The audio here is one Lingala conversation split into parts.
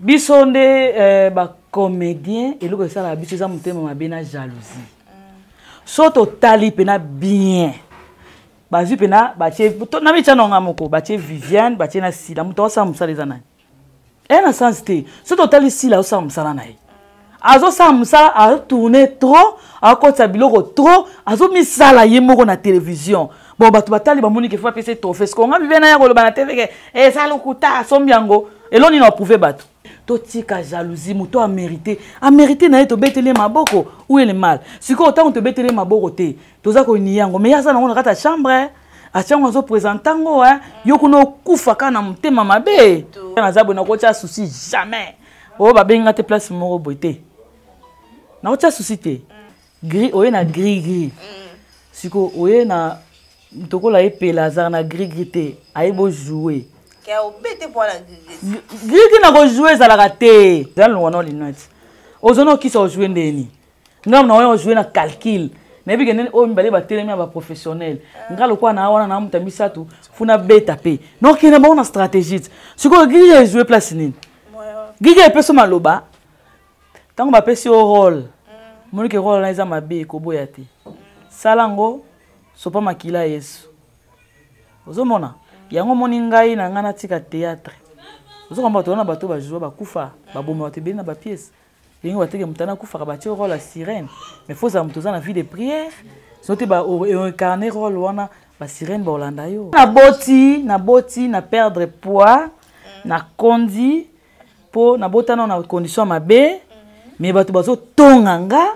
Biso nde eh, ba comédien eloko esalaka biso eza motema mabe na jalousie. So totali pena bien. Bazwi pena batie na mitya na nga moko batie Viviane batie na Sila moto asala mosala eza nani? Eya na sens te. So totali Sila osala mosala na ye. Azosala mosala azotourne trop akotisa biloko trop azomisala ye moko na télévision. Bon bato batali bamoni ke fo apesa trophée. Sikoyo nga Viviane aya koloba na TV ke eza lokuta asombi yango. Eloni na approuve bato. Totika jalousie, moto amérité. Amérité na ye tobeteli ye maboko ou ele mal. Sikoyo ntango tobeteli ye maboko te, toza konia yango. Mais ye aza nango na kati ya chambre. Atia yango azopresente yango, hein. Yo kuna okufa kaka na motema mabe. Naza boye nakotia souci jamais. Oyo babengi nga te place moko boye te. Nakotia souci te. Gris oye na gris gris. Sikoyo oye na tokola epela azalaka na gris gris te, aye bo jouer. Gris gris na ko jouer ezalaka te. Eza longwa na lunette. Ozona okisa o jouer ndeni. Nga na oyo jouer na calcul. Nayebi ke ndeni oyo mibale batelemi ya ba professionnel. Nga lokola na wana na muta misato funa beta pe. Nokende bango na stratégie. Sikoyo gris gris jouer place nini? Gris gris epeso maloba. Tango bapesi yo rôle. Moni ke rôle na eza mabe koboya te. Sala ngo sopa makila Yesu. Ozomona yango moni ngai na ngai natika théâtre. Ozokomba bato wana bato bajoua bakufa baboma bato ebele na ba pièce. Ndenge bateke moto wana akufaka batie rôle ya sirène. Mais faut za moto oza na vie de prière. Soki te ba incarner rôle wana ba sirène baolanda yo. Naboti, naboti na perdre poids, na kondi po nabotana na condition mabe, mais bato bazotonga nga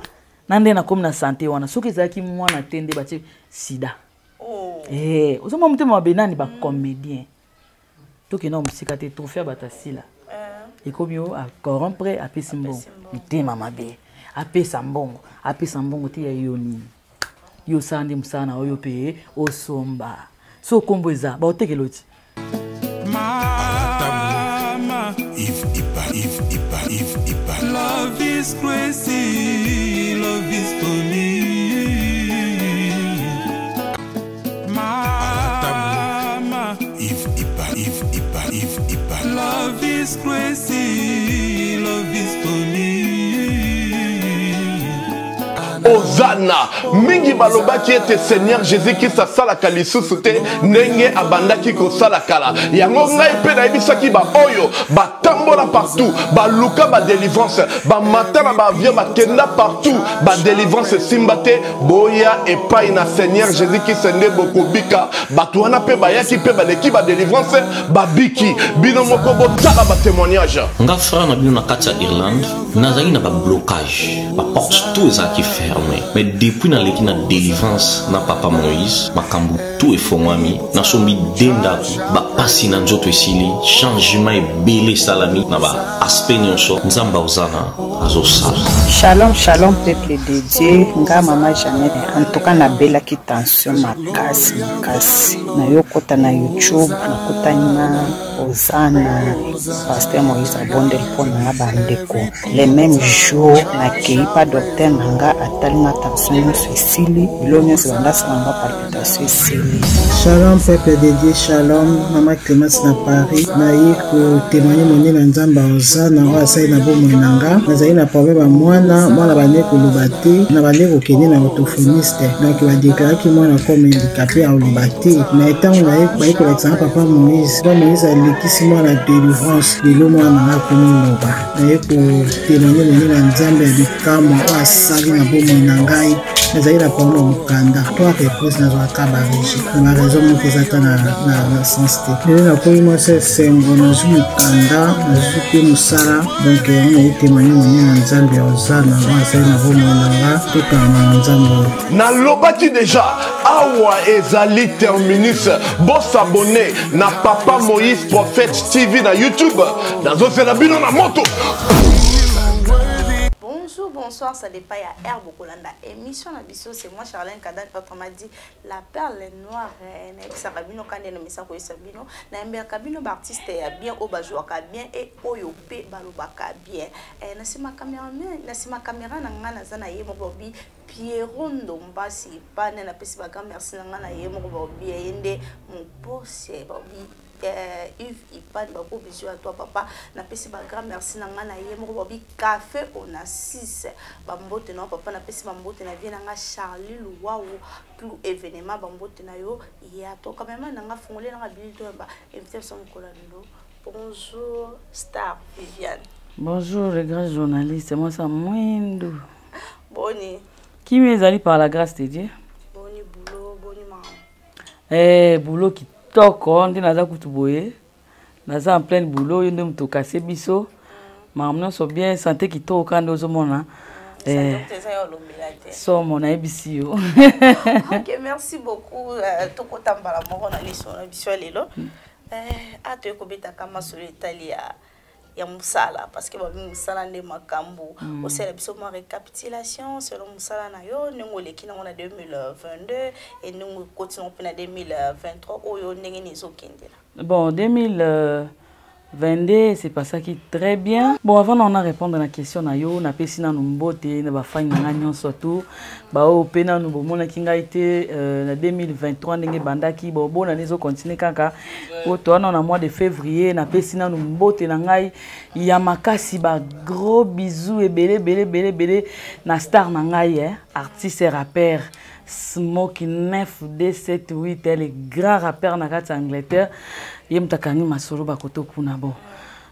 na nde nakomi na santé wana. Soki ezalaki mwana te nde batie sida. Eh, ozomona motema mabe nani ba comédien. Tokenda mosika te trophée ya bato asila. Ekomi yo a corrompre apesi mbongo. Mitema mabe. Apesa mbongo, apesa mbongo te ya yo nini. Yo osala nde mosala na oyo pe osomba. So kombo eza ba otekelo ti. Mama Yves Ipa, Yves Ipa, Yves Ipa. Love is crazy, love is funny. Mama Yves Ipa, Yves Ipa, Yves Ipa. Love is crazy, love is funny. Hosanna. Mingi balobaki ete Seigneur Jésus-Christ asalaka lisusu te ndenge abandaki kosala kala. Yango ngai mpe nayebisaki ba oyo batambola partout, baluka ba délivrance, bamata na ba avion, bakenda partout, ba délivrance esimba te. Boya epai na Seigneur Jésus-Christ nde bokobika. Bato wana mpe bayaki mpe baleki ba délivrance, babiki. Bino moko botala ba témoignage. Nga frère na bino na kati ya Irlande, nazalaki na ba blocage, ba porte tout ezalaki fermé. Mais depuis naleki na délivrance na papa Moïse, makambo tout efongwami, nasombi de ndako, ba pasi na nzoto esili, changement ebele esalami na ba aspect nyonso. Nzambe ozana azosala. Shalom, shalom peuple de Dieu, nga mama Jeannette. En tout cas nabelaki tension makasi makasi. Nayokota na YouTube, nakutani na Hosanna, Pasteur Moïse abondeli mpo na nga bandeko. Le même jour nakei pa docteur na nga atali nga tension nyonso esili, biloko nyonso ebanda asala nga palpitation esili. Shalom peuple de Dieu, shalom mama Clemence na Paris. Naye kotémoigne monene na Nzambe ya Hosanna oyo asali na bomoi na nga. Nazali na problème ya mwana, mwana bande koloba te, na bande kokende na orthophoniste. Donc badeklaraki mwana comme handicapé akoloba te. Mais ntango naye baye kolakisa nga papa Moïse, papa Moïse alekisi mwana délivrance, lelo mwana na nga akomi loba. Naye kotémoigne monene na Nzambe ya bikamwa oyo asali na bomoi na ngai. Nazali na problème ya mokanda, trois reprises nazwaka ba rejet na ba raison moko eza ata na sens te. Lelo nakomi mwasi ya esengo, nazwi mokanda, nazwi mpe mosala. Donc yango naye témoigne monene na Nzambe ya Hosanna oyo asali na bomoi na nga. Tokangama na Nzambe oyo. Nalobaki deja awa ezali terminus. Bosabone na Papa Moïse Prophète TV na YouTube. Nazozela bino na moto. Bonjour, bonsoir, ça dépend ya Herbe Kolanda. Émission na biso, c'est moi Charlène Kadan, autrement dit la perle noire. Nayebisaka bino kande na misa koyesa bino. Nayembelaka bino ba artiste ya bien oyo bajouaka bien et oyo pe balobaka bien. Na sima cameraman, na sima caméra na nga naza na ye moko bi Pierrot Ndombasi pane na pesi ba grand merci na nga na ye moko bi ye nde mon boss ba bi. Yves Ipan, ba gros bisous à toi papa. Napesi ba grand merci na nga na ye moko babi café on a 6. Ba mbote na papa napesi ba mbote na vie na nga Charlie Luwawu clou événement ba mbote na yo ya to quand même na nga fongole na nga bilili to ba invité biso mokolo ya lelo. Bonjour Star Viviane. Bonjour le grand journaliste, moi ça mwindu. Boni. Kimi ezali par la grâce de Dieu. Boni boulot, boni mama. Eh boulot kitoko nde naza kutu boye. Naza en plein boulot yo nde moto okase biso. Makambo nyonso bien, santé kitoko kaka nde ozomona. Eh, somo nayebisi yo. Ok, merci beaucoup. Euh, tokota mbala moko na liso na biso ya lelo. Eh, a toye kobetaka masolo etali ya ya mosala parce que babi mosala nde makambo mm. osala biso mwa récapitulation selon mosala na yo ndenge oleki nango na 2022 e ndenge okoti nango mpe na 2023 oyo ndenge nini ezokendela. Bon, 2022 se passaki très bien. Bon, avant na répondre na question na yo, napesi nanu mbote na bafani na ngai nyonso tu baoyo mpe nanu bomonaki ngai te na 2023 ndenge ebandaki bobonani ezokontinue kaka po towana na mois de février. Napesi nanu mbote na ngai ya makasi, ba gros bisous ebele ebele ebele ebele na star na ngai, eh, artiste et rappeur Smoke 9278, le grand rappeur na kati ya Angleterre. Ye moto akangi masolo bakoto kuna. Bon,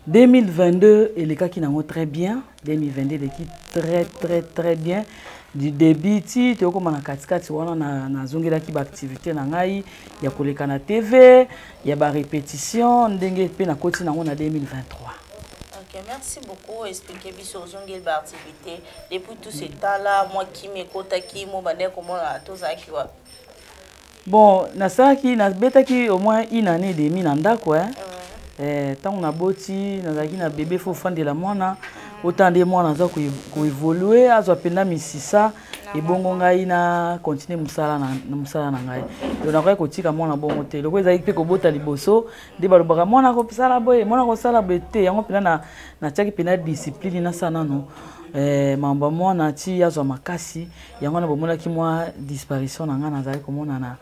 2022 elekaki nango très bien. 2022 eleki très très très bien du début ti toyokoma na katikati wana. Nazongelaki baactivité na ngai ya koleka na TV, ya barépétition, ndenge mpe nakoti nango na 2023. Ok, merci beaucoup. Expliquez biso ozongeli baactivité depuis tout ce temps là mwa kimi ekotaki mo bandeki komona tozalaki wapi? Bon, nasalaki, nabetaki au moins une année et demie na ndako, eh. Ntango naboti, nazalaki na bébé, fo ofandela mwana, ota nde mwana aza koévolue, azwa mpenza misisa, ebongo ngai na continue mosala na mosala na ngai. Donc nakoki kotika mwana bongo te. Loko ezalaki mpe kobota liboso nde balobaka mwana kosala boye, mwana kosala boye te. Yango mpenza natiaki mpenza discipline, nasala nano mambo ya mwana ti azwa makasi. Yango wana bomonaki mwa disparition na ngai, nazalaki komona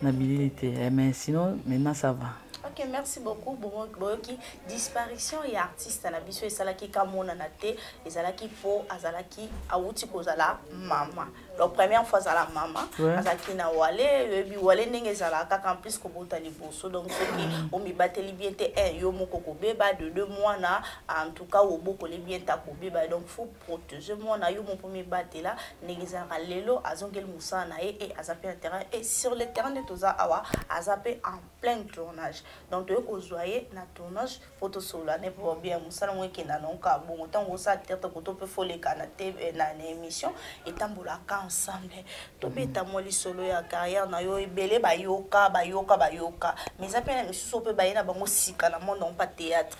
na bilili te, mais sinon maintenant ça va. Ok, merci beaucoup. Boyoki disparition ya artiste na biso esalaki kamonana te, ezalaki mpo azalaki awuti kozala mama. Donc première fois azala mama, azalaki na wale, oyebi wale ndenge ezalaka kaka, en plus kobota liboso. Donc soki omibateli bien te, un, yo moko kobeba, de deux, mwana en tout cas obokoli bien ta kobeba. Donc faut protéger mwana, yo moko mibatela ndenge ezalaka. Lelo azongeli mosala na ye e aza mpe na terrain, et sur le terrain nde toza awa, aza mpe en plein tournage. Donc toye kozwa ye na tournage po tosolola ne po bien mosala ngo ekenda nango bongo. Ntango osala théâtre koto mpe foleka na te na émission etambolaka ensemble. Tobeta mwa lisolo ya carrière na yo. Ebele bayoka, bayoka, bayoka, mais eza mpe na misusu mpe baye na bango sika na monde yango mpa théâtre,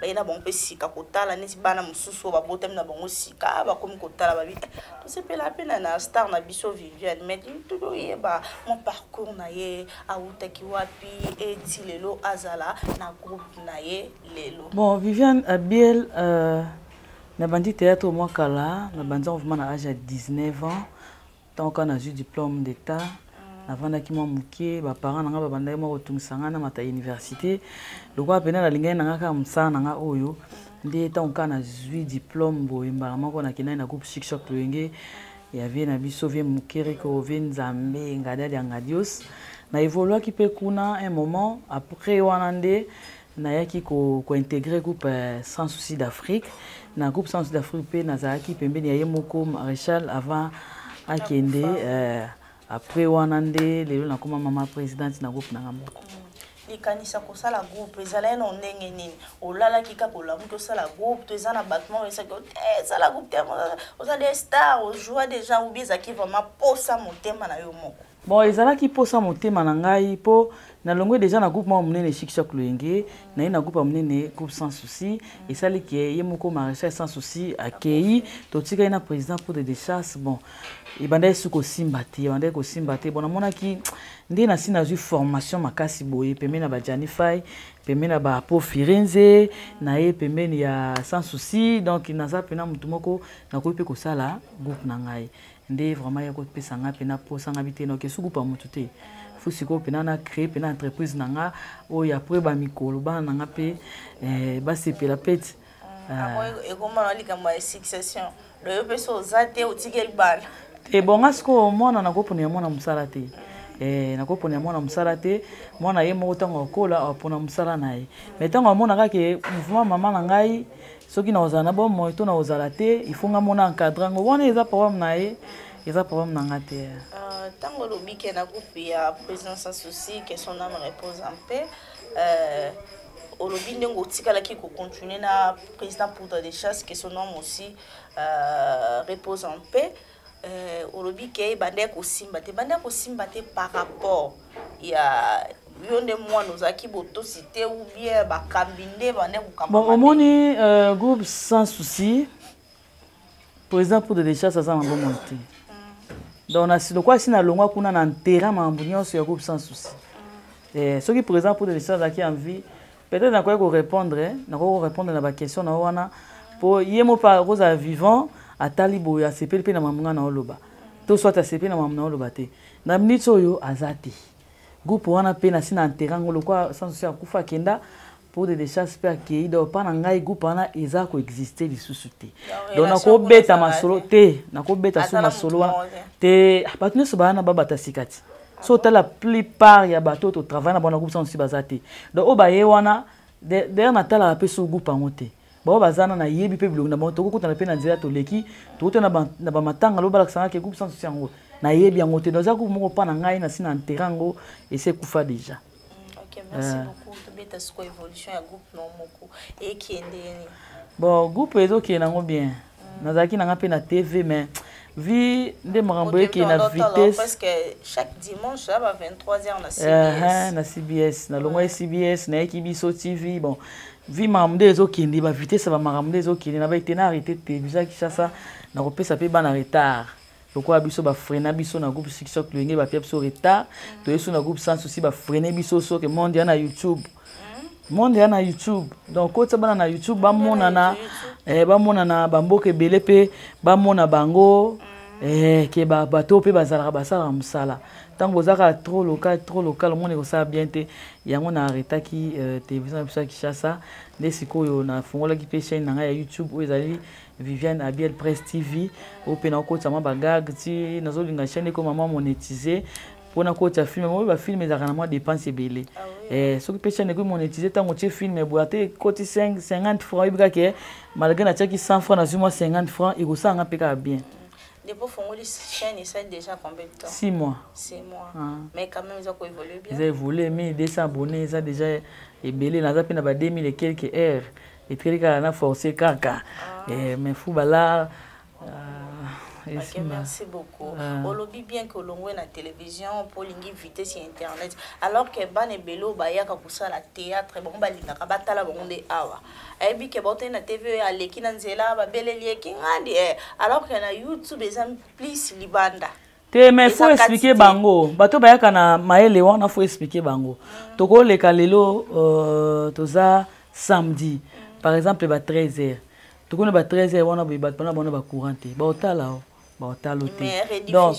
baye na bango mpe sika kotala, neti bana mosusu oyo babotami na bango sika bakomi kotala, babi tosepela mpe na star na biso Viviane. Mais toyeba mwa parcours na ye, awutaki wapi eti lelo azala na groupe na ye lelo? Bon, Viviane Abiel, nabandi théâtre mwa kala. Nabandi yango vraiment na age ya 19 ans, ntango kaka nazwi diplôme d'état. Navandaki mwa moke, baparent na nga babandaki mwa kotungisa ngai na mata université. Lokola mpena nalingaki na nga kaka mosala na nga oyo, nde ntango kaka nazwi diplôme boye, mbala moko nakendaki na groupe Chic Choc Loyenge ya vie na biso, vie Mokereko, vie Nzambe Ngadiadi ya Ngadios. Na évoluaki mpe kuna un moment. Après wana nde nayaki kointégrer groupe Sans Souci d'Afrique. Na groupe Sans Souci d'Afrique mpe nazalaki pembeni ya ye moko maréchal avant akende. Après wana nde lelo nakoma mama présidente na groupe nanga moko. Likanisa kosala groupe ezalaki na ndenge nini? Olalaki kaka, olamuki, osala groupe, to eza na bato moko esaki te esala groupe te, oza des star, ojoua déjà, ou bien ezalaki vraiment posa motema na yo moko? Bon, ezalaki mposa motema na ngai, mpo nalongwe déjà na groupe moko monene Chic Choc Loyenge, naye na groupe ya monene, groupe Sans Souci. Esali ke ye moko maréchal Sans Souci akei, totikali na président poudre de chasse. Bon, ebandaki su kosimba te, ebandaki kosimba te. Bon, namonaki nde nasi nazwi formation makasi boye pembeni na bajani Fai, pembeni na bapo Firenze na ye, pembeni ya Sans Souci. Donc naza mpena motu moko nakoki mpe kosala groupe na ngai. Nde vraiment ya kopesa ngai mpena mposa ngai bi te noke su groupe ya motu te. Faut sikoyo mpena na créer mpena entreprise na nga oyo après bamikolo bana na nga mpe eh, basepela mpe ti. Ekoma na likambo ya succession, loyo mpe so oza te, otikeli bana. Ebonga sikoyo mwana nakopona ya mwana mosala te. Eh, nakopona ya mwana mosala te. Mwana ye moko ntango akola, apona mosala na ye. Mais ntango amonaka ke mouvement mama na ngai, soki nakozala na bomoi to nakozala te, il faut nga mona encadre yango. Wana eza problème na ye, eza problème na nga te. Ntango olobi ke na groupe ya président Sans Souci, que son âme repose en paix, olobi ndenge otikalaki kocontinue na président Poudre de Chasse, que son âme aussi repose en paix, olobi ke ebandaki kosimba te, ebandaki kosimba te par rapport ya yo nde mwana ozalaki botosi te ou bien bakambi nde bandaki kokamba? Bon, omoni, groupe Sans Souci, président Poudre de Chasse aza na bomoi te. Donc lokola si nalongwa kuna na terrain, makambo nyonso ya groupe Sans Souci, soki président Poudre de Chasse azalaki en vie, peut-être nakoki korépondre, nakoki korépondre na baquestion na yo wana, mpo ye mo mpe akozala vivant, atali boye, asepeli mpe na makambo ngai na oloba, to soit asepeli na makambo na oloba te. Na minute oyo aza te, groupe wana mpe nasi na enterre yango. Lokwa Sans Souci akufa, akenda, Poudre de Chasse mpe akei, donc mpa na ngai groupe wana eza koexiste lisusu te. Donc nakobeta masolo te, nakobeta so masolo wana te. Bato nyonso baya na babata sika ti so otala, plupart ya bato oyo totravaille na bango na groupe Sans Souci baza te. Donc oyo baye wana, d'ailleurs natalaka mpe so groupe yango te. Bao baza na, nayebi mpe bilongi na bango, tokokutana mpe na nzela, toleki, tokutana na bamatanga, lo balakisanga ke groupe Sans Souci yango nayebi yango te. Donc eza groupe moko mpa na ngai, nasi na enterre yango, esi ekufa déjà. Ok, merci beaucoup. Tobeta sikoyo évolution ya groupe no moko, ekende nini? Bon, groupe ezokende yango bien. Nazalaki nanga mpe na TV, mais vi nde makambo ekende na vitesse. Parce que chaque dimanche ba 23h na CBS. Na CBS, nalongwa CBS, nayeki Biso TV. Bon, vi makambo nde ezokende, bavitesse ya bamakambo nde ezokende na baete na arrêté télévision ya Kinshasa, nakopesa mpe bana retard. Lokola biso bafreina biso na groupe Sikisok Loyenge, bapia biso retard, toye so na groupe Sans Souci, bafreine biso. Soki monde ya na YouTube, monde ya na YouTube, donc kotisa bana na YouTube, bamonana, bamonana bamboka ebele mpe bamona bango, ke bato mpe bazalaka, basalaka mosala. Ntango bozalaka trop local, trop local, omoni ekosala bien te. Yango na arrêtaki télévision na biso ya Kinshasa. Nde sikoyo nafungolaki mpe chaîne na ngai ya YouTube oyo ezali Viviane Abiel Presse TV, oyo mpe nakokotisa mwa bagag ti nazolinga chaîne ekoma mwa monétise mpona kotisa film oyo. Bafilm ezalaka na mwa dépense ebele. Soki mpe chaîne ekoki monétise, ntango otie film boye, ate ekoti 50 francs, oyebi kaka malgré natiaki 100 francs, nazwi mwa 50 francs, ekosalanga mpe kaka bien. Depuis ofongoli chaîne, esali déjà combien de temps? 6 mois. 6 mois. Ah. Mais quand même eza koévolue bien. Eza évolue, 1200 abonnés eza déjà ebele. Naza mpe na ba 2000 et quelques heures, etikali kaka na force kaka. Mais fu bala. Ok, merci beaucoup. Olobi bien que olongwe na télévision mpo olingi vitesse ya internet, alors que bana ebele oyo bayaka kosala théâtre, bango balingaka batala bango nde awa. Ayebi ke baotali na TV oyo, aleki na nzela, babeleli ye kingandi, alors que na YouTube eza plus libanda. Te, mais faut expliquer bango. Bato bayaka na mayele wana, faut expliquer bango. Tokoleka lelo, toza samedi par exemple, ba 13 heures, tokoni ba 13 heures wana boye, bato bana bana bacourant te, baotala o baotalo te. Donc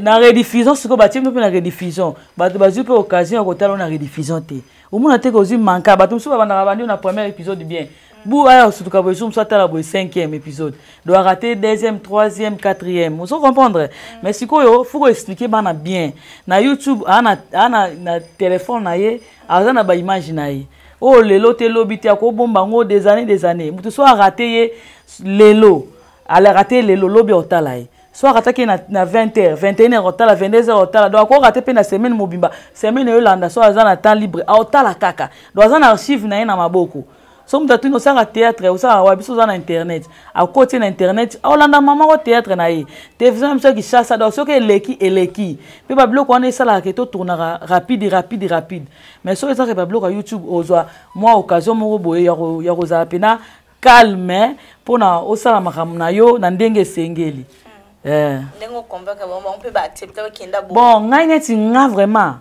na rediffusion sikoyo batie bino mpe na rediffusion, bato bazwi mpe occasion ya kotala na rediffusion te. Omona te kozwi manka. Bato mosusu babandaka, bandi na premier épisode bien, bu aya kosutuka boye, mosusu atala boye cinquième épisode, donc arate deuxième, troisième, quatrième, ozo comprendre. Mais sikoyo faut koexpliquer bana bien. Na YouTube aa na, na telefone na ye, aza na baimage na ye oyo lelo te, lobi te, akobomba yango des années, des années. Moto so arate ye lelo, arate lelo, lobi otala ye. So arataki ye na 20 heures, 21 heures otala, 22 heures otala. Donc akorate mpe na semaine mobimba, semaine eyolanda, so aza na temps libre, aotala kaka. Donc aza na archive na ye na maboko. So moto atuni osala théâtre, osalaka wa? Biso oza na internet. Akoti na internet, aolanda mama ko théâtre na ye, télévision na biso ya Kinshasa. Donc soki eleki, eleki mpe. Babiloko wana esalaka ke totournaka rapide, rapide, rapide. Mais soki ezaka babiloko ya YouTube, ozwa mwa occasion moko boye ya kozala mpena calme mpona osala makambo na yo na ndenge esengeli. Bon, ngai neti nga vraiment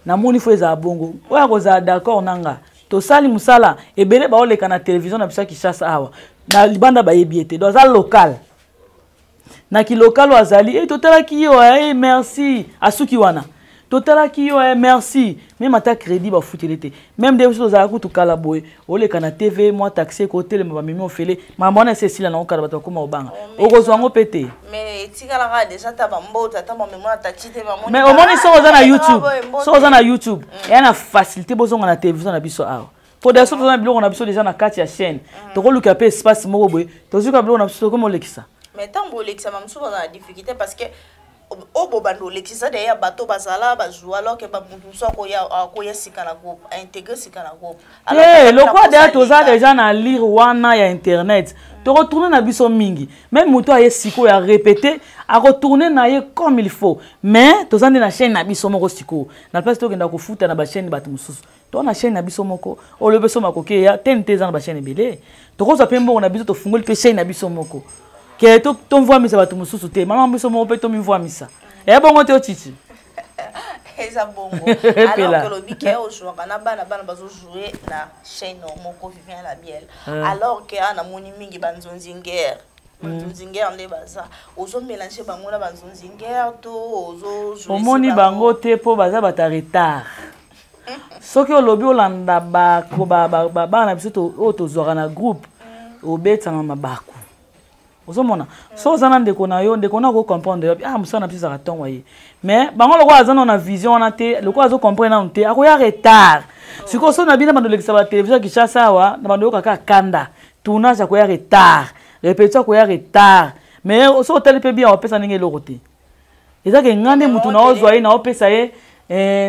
namoni fo ezala bongo. Oyo akozala d'accord na nga, tosali mosala ebele. Baoleka na télévision na biso ya Kinshasa awa, na libanda bayebi ye te. Donc aza local na kilokal oyo azali, e totalaki yo, e merci, asuki wana. Totalaki yo, eh, merci. Même ata crédit bafuteli te. Même nde biso tozalaka kutu kala boye, oleka na TV, mwa taxi ekotelema, bamemi ofele. Makambo wana esi esila nango kala, bato bakóma kobanga. Okozwa yango mpe te. Mais etikalaka déjà ta bambota, ata bamemona taxi te, bamoni. Mais omoni, soki oza na YouTube, soki oza na YouTube, eya na facilité bozonga na télévision na biso awa. Po da soki toza na biloko na biso déjà na kati ya chaîne, tokoluka mpe espace moko boye, tozwika biloko na biso, tokoma olekisa. Mais ntango bolekisa, bamosusu baza na difficulté parce que oyo bobanda olekisa deya, bato bazala bazwa, alors que bamotu mosusu akoya sika na groupe, aintégrer sika na groupe. Te, lokola deya toza déjà na lire wana ya internet, tokotourne na biso mingi. Même moto aye sikoyo ya répété, akotourne na ye comme il faut. Mais toza nde na chaîne na biso moko sikoyo. Na place tokenda kofuta na bachaîne bato mosusu, to na chaîne na biso moko oyo lobi so makoki eya tene te. Eza na bachaîne ebele, tokozwa mpe mbongo na biso, tofungoli mpe chaîne na biso moko ke tomvwamisa bato mosusu te. Mama, biso moko mpe tomivwamisa, eya bongo te, otiti. Eza bongo. Epela. Alors que lobi ke ozwaka na bana, bana bazojoue na chaîne moko, Vivien Labiel, alors ke a namoni mingi banzonzi ngere, banzonzi ngere nde baza, ozomélange bango na banzonzi ngere to ozojoue? Omoni bango te, mpo baza bato ya retard. Soki olobi olanda bana na biso oyo tozwaka na groupe, obetama mabaku. Ozomona, so oza na ndeko na yo, ndeko na akocomprendre yo: ah, mosala na biso ezalaka ntongo ye. Mais bango lokola aza nano na vision wana te, lokola azocomprendre nano te, akoya retard. Sikoyo so na bino bando olekisa batelevizio ya Kinshasa awa, na bando oyokaka kanda, tournage akoya retard, répétition akoya retard. Mais so otali mpe bien, opesa ndenge eloko te. Eza ke nga nde mutu naozwa ye, naopesa ye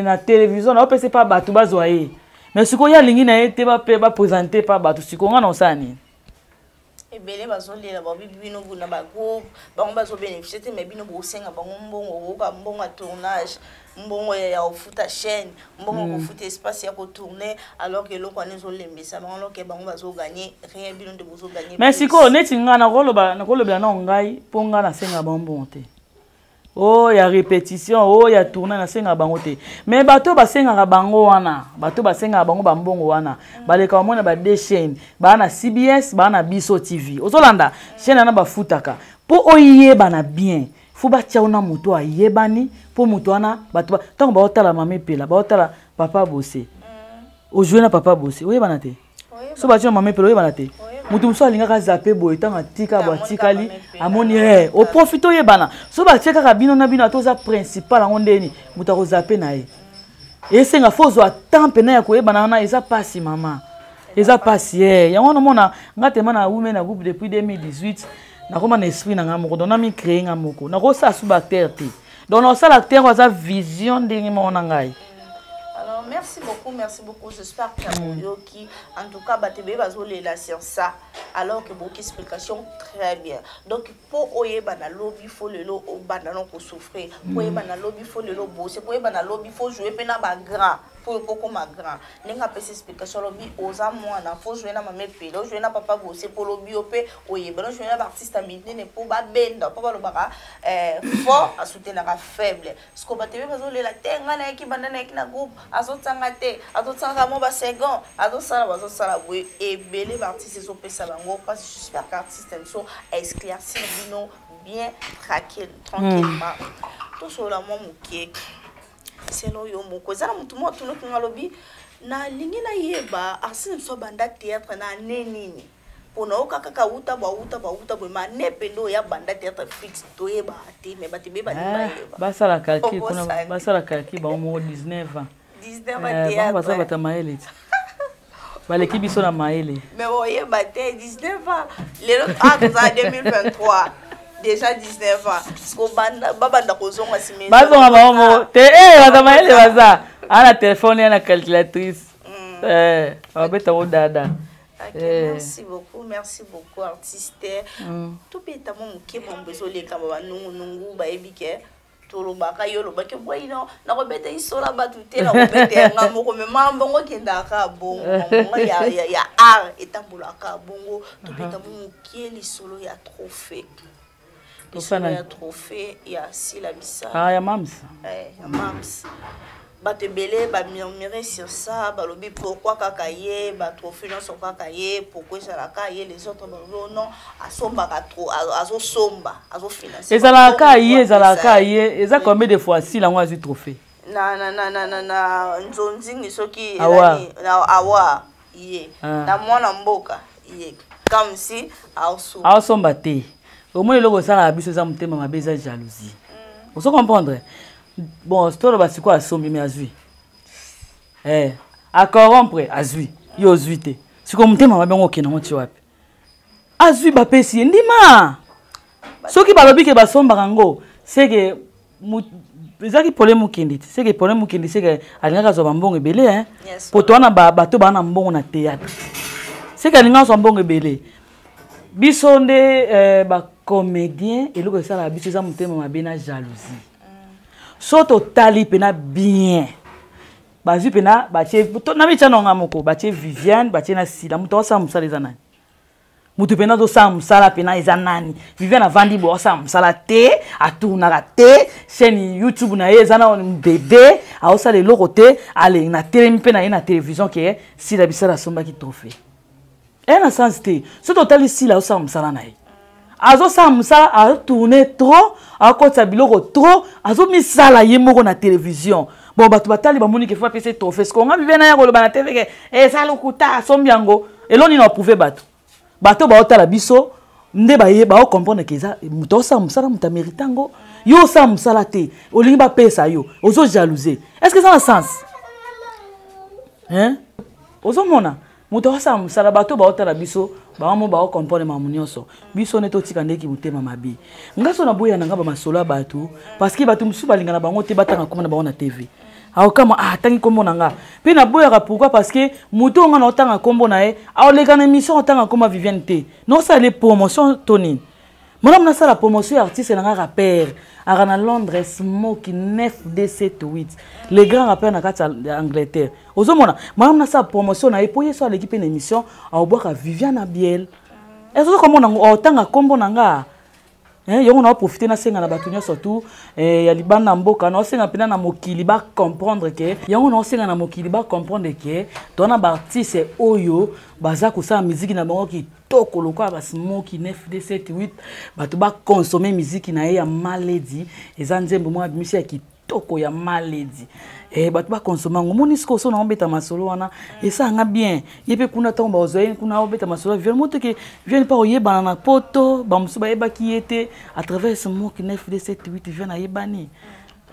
na télévision, naopesa ye mpa bato bazwa ye. Mais sikoyo ye alingi na ye te baprésente mpa bato. Sikoyo nga na osala nini? Ebele bazolela, babi bino na bagroupe, bango bazobénéficie te, mais bino bosenga bango mbongo. Okoka mbongo ya tournage, mbongo ya kofuta chaîne, mbongo ya kofuta espace ya kotourne, alors que eloko wana ezolembisa bango, alors que bango bazoganye rien, bino nde bozoganye. Mais sikoyo neti nga nakoloba, nakolobela nao ngai, mpo nga nasenga bango mbongo te oyo ya répétition, oyo ya tournage, nasengaka bango te. Mais bato oyo basengaka bango wana, bato oyo basengaka bango bambongo wana, baleka bamona ba deux chaîne, baa na CBS, baa na Biso TV. Ozolanda chaîne wana, bafutaka mpo oyebana bien. Fo batia wana moto ayebani, mpo moto wana bato ntango baotala Mama Epela, baotala Papa Bose. Ojoué na Papa Bose, oyebana te. So batia Mama Epela, oyebana te. Moto mosusu alingaka azape boye, ntango atika bo atikali, amoni e oprofite, oyebana. So batie kaka bino na bino, ata oza principal yango ndeni, moto akozape na ye. Esenga fo ozwa temps mpena ya koyebana wana. Eza pasi, mama, eza pasi ye. Yango wana omona nga tema na wume na groupe depuis 2018, nakoma na esprit na nga moko, donc namicrée nga moko, nakosala su baacteur te. Donc nakosala acteur oyo aza vision ndenge moko na ngai. Alors merci beaucoup, merci beaucoup. J'espère que boyoki. En tout cas, bato ebele bazolela sur ça, alors que boyoki explication très bien. Donc mpo oyeba na lobi, fo lelo obanda no kosouffrir. Mpo oyeba na lobi, fo lelo bose. Mpo oyeba na lobi, fo jouer mpe na bagrand, mpo okokoma grand. Ndenge apesi explication, alobi oza mwana, fo jouer na Mama Epele, ojouer na Papa Bose, mpo lobi yo mpe oyeba no jouer na baartiste ya minene, mpo babenda, mpo balobaka fort asoutenaka faible. Siko bato ebe bazolela te: ngai nayaki, banda nayaki na groupe, azotanga te, azotanga mwa basecond, azosala, bazosala boye. Ebele baartiste ezopesa bango mpasi. J'espère que artiste biso aéclaircir bino bien, tranquille, tranquillement. Tosolola mwa moke. Selo yo moko, eza na motu moko atunoki nga, alobi: nalingi nayeba artiste biso abanda théâtre na ane nini, mpona oyoka kaka wuta bawuta bawuta boye, ma ne pende oyo abanda théâtre fixe, toyebaka te. Me bato ebeye balingi bayeba. Basala calcul kuna, basala calcul bango moko, 19 ans. 19 Eh, bango baza théâtre. Bato ya mayele ti, baleki biso na mayele. Mais oyeba te, 19 ans lelo, ah, tozala 2023 déjà, 19 ans. Siko babanda kozonga nsima. Bazonga bango moko te. Eh, bato ya mayele baza aa na telefone ya na calculatrice. Eh, babetango dada. Ok, Eh. merci beaucoup, merci beaucoup, artiste. Tobeta mwa moke mambo ezoleka, ba banungunungu. Bayebi ke tolobaka, yo olobaki bwaino, nakobeta isola bato te, nakobeta yanga moko. Me mambongo ekendaka bongo, mambongo ya art etambolaka bongo. Tobeta mwa moke lisolo ya trophée, lisolo ya trophée ya Sila Bisala. Ah, ya mams. Eh, ya mams. Bato ebele bamurmure sur ça, balobi: pourquoi kaka ye, batrophée nyonso kaka ye, pourquoi ezalaka ye? Les autres balobi: oh non, asombaka trop, azosomba, azofinance. Ezalaka ye, ezalaka ye. Eza combien de fois Sila yango azwi trophée? Na na na na na na nzonzingi soki awa na awa ye ah. Na mwana mboka ye comme si aosomba aosomba te. Omoni eloko esalaka biso eza motema mabe, eza jalousie mm. Ozo comprendre? Bon, toloba sikoyo asombi me azwi eh, acorrompre azwi, yo ozwi te. Sikoyo motema mabe yango okende yango ti wapi? Azwi, bapesi ye, ndima. Soki balobi ke basombaka yango, seke ezalaki problème mokende te, seke problème mokende, seke alingaki azwa bambongo ebele hein? Po to wana bato baa na mbongo na théâtre, seke alingaki azwa mbongo ebele. Biso nde eh, bacomédien, eloko esalaka biso eza motema mabe na jalousie. So totali mpena bien, bazwi mpena batie na mitya nonga moko, batie Viviane, batie na Sila. Moto aosala mosala eza nani? Moto mpena azosala mosala mpena eza nani? Viviane avandi boye, aosala mosala te, atournaka te, chaîne YouTube na ye eza na bebe, aosala eloko te. Ale na telemi mpe na ye na télévision ke Sila bisala asombaki trophée, eya na sens te. Soki totali Sila, azosala mosala na ye, azosala mosala, atourne trop, akotisa biloko trop, azomisala ye moko na télévision. Bon, bato batali, bamoni ke fo apesa trophée. Siko nga bibe na ya koloba na tv ke eza lokuta, asombi yango, elo nini aprouve bato? Bato baotala biso nde baye baocomprendre ke eza moto aosala mosala, moto amérite yango. Yo osala mosala te, olingi bapesa yo, ozo jalouse. Est ce que eza na sens, hein? Ozomona moto akosala mosala, bato baotala biso bango mo baocomprendre makambo nyonso. Biso nde totika ndeki motema mabe. Nga so naboya na nga bamasolo ya bato, parce que bato mosusu balingana bango te batanga kombo na bango na TV. Aokama, ah, atangi kombo na nga mpe naboyaka. Pourquoi? Parce que moto oyo nga na otanga kombo na ye, aoleka na émission otanga kombo ya Viviane te. Naosala promotion to nini? Malamu nasala promotion ya artiste na nga, rappeur aka na Londres, Smoky 9D78, le grand rappeur na kati ya Angleterre. Ozomona, malamu nasala promotion na ye, mpo ye so aleki mpe na émission, aobwaka Viviane Abiel. Ezozo komona ngo otanga kombo na nga. Yango naoprofite nasenga na bato nyonso tu ya libanda ya mboka, naosenga mpena na mokili bacomprendre ke, yango naosenga na mokili bacomprendre ke toza na baartiste oyo baza kosala miziki na bango kitoko lokola basmoki 9D78. Bato baconsome miziki na ye ya Maledi, eza nzembo moko abimisi ya kitoko ya Maledi. Eh, bato bakonsome yango. Omoni sikoyo, so naobeta masolo wana, esalanga bien. Ye mpe kuna, ntango bazwa ye kuna, aobeta masolo ya Vienne, motoke Vienne mpa koyebana na poto. Bamosusu bayebaki ye te, à travers Smoke 9D78 Vienne ayebani.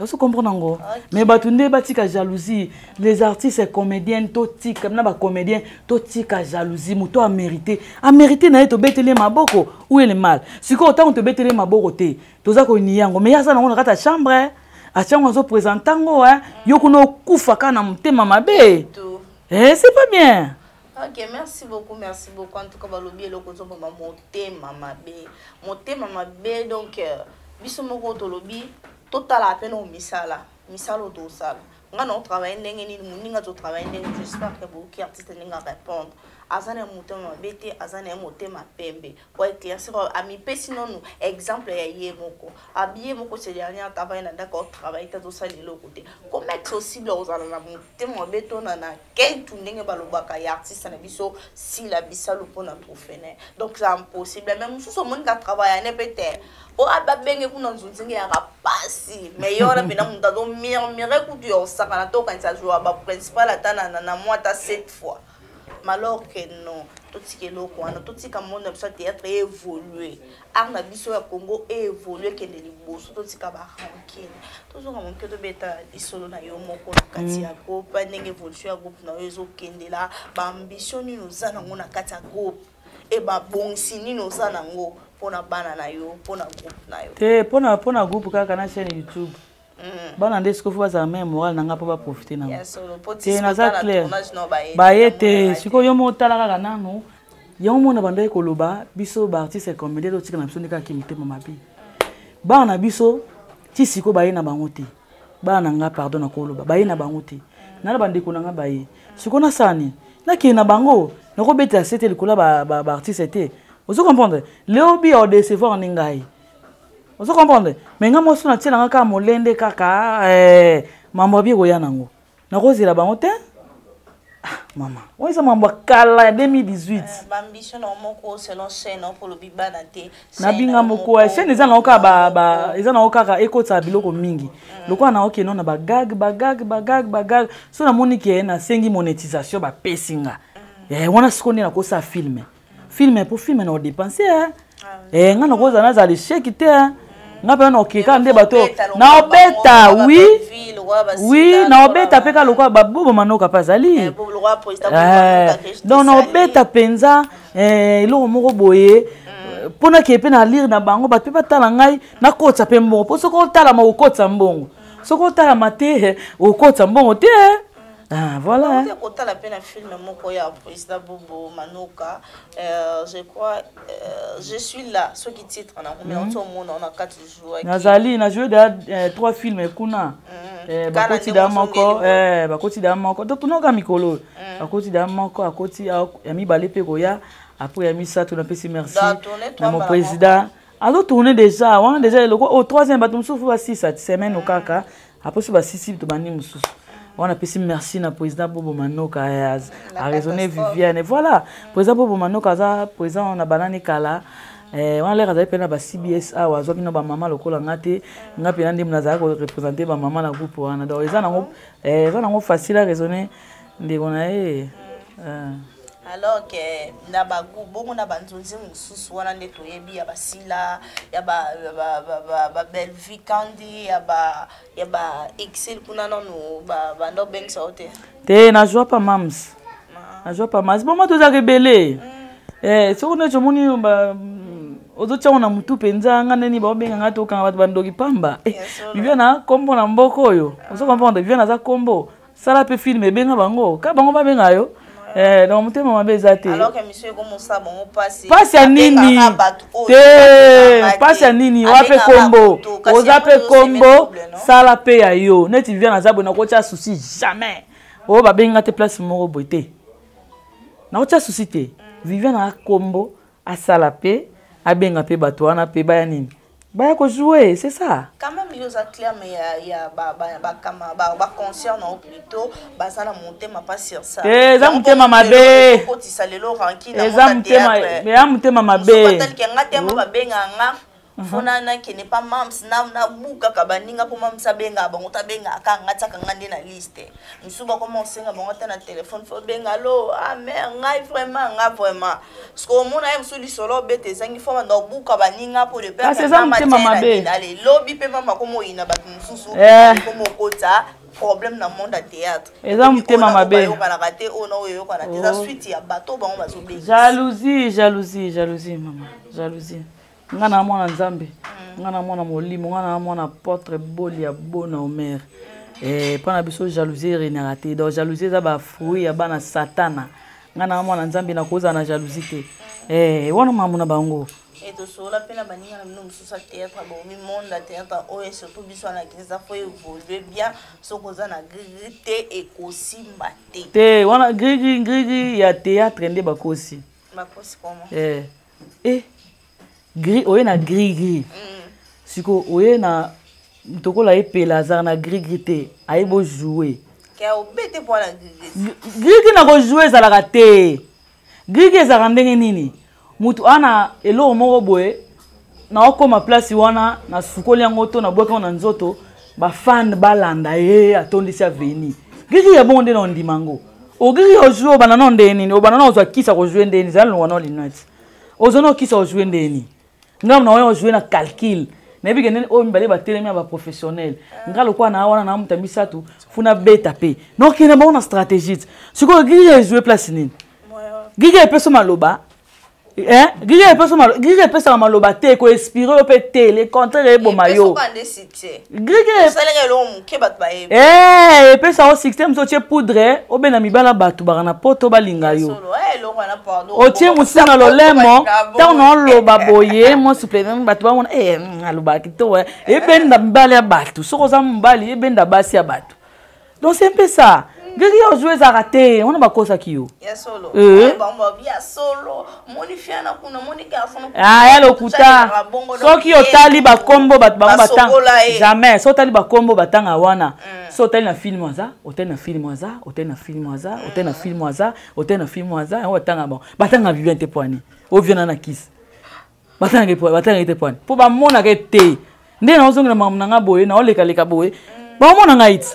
Ozo comprendre yango? Mais bato nde batika jalousie. Les artistes comédienne, totika na bacomédien, totika jalousie. Moto amérité, amérité na ye, tobeteli ye maboko. Où est le mal? Sikoyo ntango tobeteli ye maboko te, toza konia yango, mais ye aza nango na kati ya chambre, atia yango, azoprésente yango. Yo kuna okufa kaka na motema mabe. Eh, c'est pas bien. Ok, merci beaucoup, merci beaucoup. En tout cas, balobi eloko ozoboma motema mabe, motema mabe. Donc biso moko tolobi, totala mpe na misala, misala oyo tosala. Nga na otravaille ndenge nini, moninga azotravaille ndenge. J'espère que boyoki artiste ndenge arépondre. Aza na ye motema mabe te, aza na ye motema pembe po éclaircir. Amipesi nanu exemple ya ye moko, abi ye moko ce dernier travaille na ndako, aotravaille te, azosala eloko te. Comment est possible ozala na motema mabe to na ketu ndenge balobaka ya artiste na biso Sila Bisalu mpona trophée ne? Donc c'est impossible. Mais mosusu omoni ka travaille ane mpe te, po babenge kuna nzonzingi yaka pasi. Mais ye wana mpena moto azomurmure kutu ya osakana to okanisa azwa baprincipal ata na mwa ata 7 fois, mais alors que non. Totika eloko wana, totika monde na biso ya théâtre évolue, art na biso ya Congo évolue, ekende liboso. Totika barancune, tozonga moke, tobeta lisolo na yo moko na kati ya groupe, ndenge évolution ya groupe na yo ezokendela, baambition nini oza nango na kati ya groupe e babongisi nini oza nango mpona bana na yo, mpona groupe na yo. Te, mpona groupe kaka na chaîne YouTube. Bana nde sikoyo fo bazala même moral na nga mpo baprofite nango te. Naza clair, baye te. Sikoyo yo mo otala kaka nanu yango, mona bandaki koloba biso baartiste comédien, totika na biso nde kaka motema mabe. Bana na biso ti sikoyo baye na bango te. Bana na nga, pardon, na koloba baye na bango te, nana bandeko na nga baye. Sikoyo nasala nini? Nakende na bango, nakobetela se te likolo ya baartiste te. Ozo comprendre? Leo bi odecevoir nde ngai, ozo comprendre? Mais nga mwasi natie nanga kaka molende kaka, eh, mambo abi ekoya nango, nakozela bango te. Ah, mama oyo eza mambo ya kala ya 2018. Eh, baambition na moko selon chaîne mpo olobi bana te. Nabinga moko eh, chaîne eza nango kaka, eza nango kaka ekotisa biloko mingi. Lokola naoke no na bagag bagag bagag bagag, so namoni ke nasengi monétisation, bapesi nga. Wana sikoyo nde nakosala film film mpo film na odepense. Eh, nga nakozala, nazala échec te. Nga mpe naokeka nde bato naobeta. Oui, oui, naobeta mpe kaka lokola babobo manoka mpe azali. Donc naobeta mpenza eloko moko boye mpona ke mpe na lire na bango, bato mpe batala ngai, nakotisa mpe mbongo, mpo soki otalama okotisa mbongo, soki otalama te okotisa mbongo te. Ah, voilà. Kotala mpe na film moko ya président Bobo Manoka, je crois Je suis là, soki titre na ngo, mais omona na kati. Nazali na joué da trois films kuna. Bakoti da moko, bakoti da moko to tunoka mikolo, bakoti da moko, akoti ya mibale mpe koya après ya misato. Napesi merci na mon président, azotourne déjà wana déjà eloko au troisième. Bato mosusu basisa semaine okaka, après so basisi, tobandi mosusu wana. Apesi merci na président Bobo Manoka, araisonné Viviane. Voilà, président Bobo Manoka aza président na banani kala. Wana lere azali mpe na ba CBS awa, azwaki no bamama lokola nga te. Nga mpena nde nazalaki koreprésente bamama na groupe wana. Donc eza nango facile à raisonner ndeko na ye. Alors ke na bagu bongo na banzonzi mosusu wana nde toyebi ya basila ya babelvi kandi ya ba Excel kuna, nanu banda obengisa yo te? Te, nazwa pa mams, nazwa pa mams. Bongo tozalaka ebele. Soki neti omoni ozotiango na motu mpenza, nga ndeni baobenga nga, tokanga bato bandoki pamba. Viviane na kombo na mboka oyo, ozo comprendre, Viviane aza kombo, sala mpe film, ebenga bango ka bango babenga yo. Donc motema mabe eza te. Pasi ya nini te? Pasi ya nini? Oza mpe kombo, oza mpe kombo, sala mpe ya yo. Neti Viviane aza boye, nakotia souci jamais oyo babenga te place moko boye te, nakotia souci te. Viviane aza kombo, asala mpe, abenga mpe bato wana mpe baya nini, baya kojouer, c'est ça. Quand même yo oza clair, mais ya baconcert na yo plutôt baza na motema pas sur ça. Te, eza motema mabe. Okotisa lelo rancune. Eza motema, eza motema mabe. Batalike nga te, mo babenga nga fona nakende pa mams, nabukaka baninga mpo mams abengaka bango to abengaka nga, tiaka nga nde na liste. Mosusu bakoma osenga bango ata na telefone, fo benga alo, ah mare ngai vraiment, nga vraiment, parce que omona ye mosusu lisolo obeta ezangi, fo banda obuka baninga mpo de Kasi eza motema mabe. Ale lobi mpe mama akoma oyina bato mosusu, koma okota problème na monde ya théâtre. Eza motema mabe. Bayokanaka te, oyo na oyo eyokana te, eza suite ya bato bango bazobengisa. Jalousie, jalousie, jalousie, mama, jalousie. Nga na mwana Nzambe, nga na mwana molimo, nga na mwana apôtre boli ya bona Omer. Mpo na biso jalousie erenaka te. Donc jalousie eza bafruit ya bana Satana. Nga na mwana Nzambe, nakozala na jalousie te. Wana makambo na bango. Tosolola mpe na baninga na bino mosusu ya théâtre, bomi monde ya théâtre oyo, surtout biso wana Kinshasa, fo évolue bien. Soki oza na grigri te, ekosimba te. Te, wana grigri grigri ya théâtre nde bakosi. Bakosi comment? Gris oye na gris gris. Sikoyo oye na tokola epela, azalaka na gris gris te, ayebi ojoue. Ke obete mpo na grigri. Gris gris na kojoue ezalaka te. Gris gris ezalaka ndenge nini? Motu ana eloko moko boye, naokóma place wana, nasukoli yango to nabwaki yango na nzoto, bafane balanda ye, atondisi aveni. Gris gris ya bongo nde na ondima yango. Ogris ojoue, obanda nao ndenge nini? Obanda na ozwa kisa kojoue ndenge nini? Zala longwa nao linwati, ozwa na okisa ojoue ndenge nini? Nga na oyo ojoue na calcul, nayebi ke ndeni oyo mibale batelemi ya baprofessionnel. Nga lokola na wana na moto ya misato, funa beta mpe nokende bango na stratégie. Ti sikoyo gris ejoue place nini? Gris epesa maloba, gris epesa maloba, gris epesaka maloba te, koinspire yo mpe te, le contraire, eboma yo. Nde succès. Gris osalaka eloko moke, bato bayebi. Epesa yo succès mosu, otie poudre, obenda mibala, bato baka na poto balinga yo. Solo eloko wana, pardon. Otie mosu na lolemo, ntango na oloba boye mwa souple, bato bamona alobaka kitoko. Ebenda mibali ya bato, soki oza mobali, ebenda basi ya bato. Donc c'est un peu ça. Ngeki yo ozwi ezalaka te wana bakosaki yo. Ya solo. Eh. Ya solo. Moni fiana kuna moni garçon. Ah ya lokuta. Soki otali bakombo bato bango batanga. Jamais. Soki otali bakombo batanga wana. Mm. Soki otali na film aza, otali na film aza, otali na film aza, otali na film aza, otali na film aza, yango batanga bon. Batanga Viviane te poani. Oviana na kisi. Batangaka te poani. Po bamonaka ete nde naozongela makambo na nga boye naolekaleka boye mm. baomona ngai ti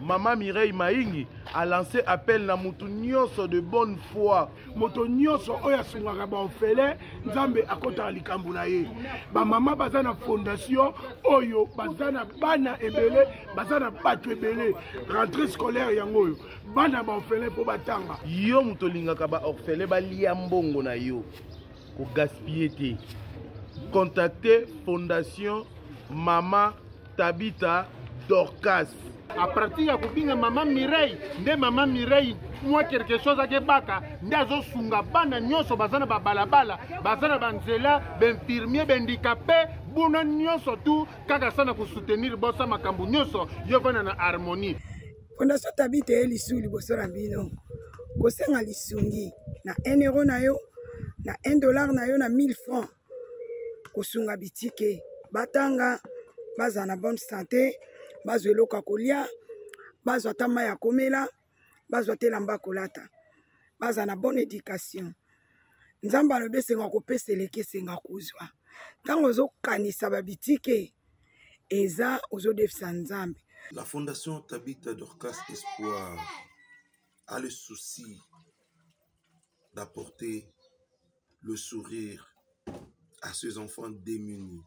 mama Mireille Maingi a lancé appel na mutu nyonso de bonne foi. Moto nyonso oyo asungaka ba orphelin, Nzambe akotaka likambo na ye. Ba mama baza na fondation oyo baza na bana ebele, baza na bato ebele. Rentrée scolaire yango oyo bana ba orphelin mpo batanga. Yo moto olingaka ba orphelin balia mbongo na yo, ko gaspiller te. Contactez fondation Mama Tabitha Dorcas. A partir ya kobinga mama Mireille nde mama Mireille mwa quelque chose akebaka nde azosunga bana nyonso baza na babalabala baza na banzela bainfirmier bahandikape buna nyonso tu kaka sana kosoutenir bosa makambo nyonso yo vanda na harmonie. Fondation Tabitha eye lisu liboso na bino kosenga lisungi na 1 euro na yo na 1 dollar na yo na 1000 francs kosunga bitike batanga bazala na bonne santé bazwa eloko ya kolia bazwa ata mai ya komela bazwa te elamba ya kolata bazala na bonne éducation. Nzambe alobi esenga kopesa eleki esenga kozwa. Ntango ozokanisa babitike eza ozodefisa Nzambe. La Fondation Tabitha Dorcas Espoir a le souci d'apporter le sourire à ces enfants démunis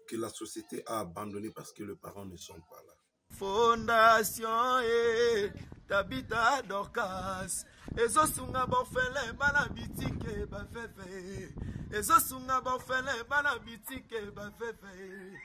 que la société a abandonnés parce que les parents ne sont pas là. Fondation e Tabitha Dorcas ezosunga baorphelin bana bitike baveve ezosunga baorphelin bana bitike baveve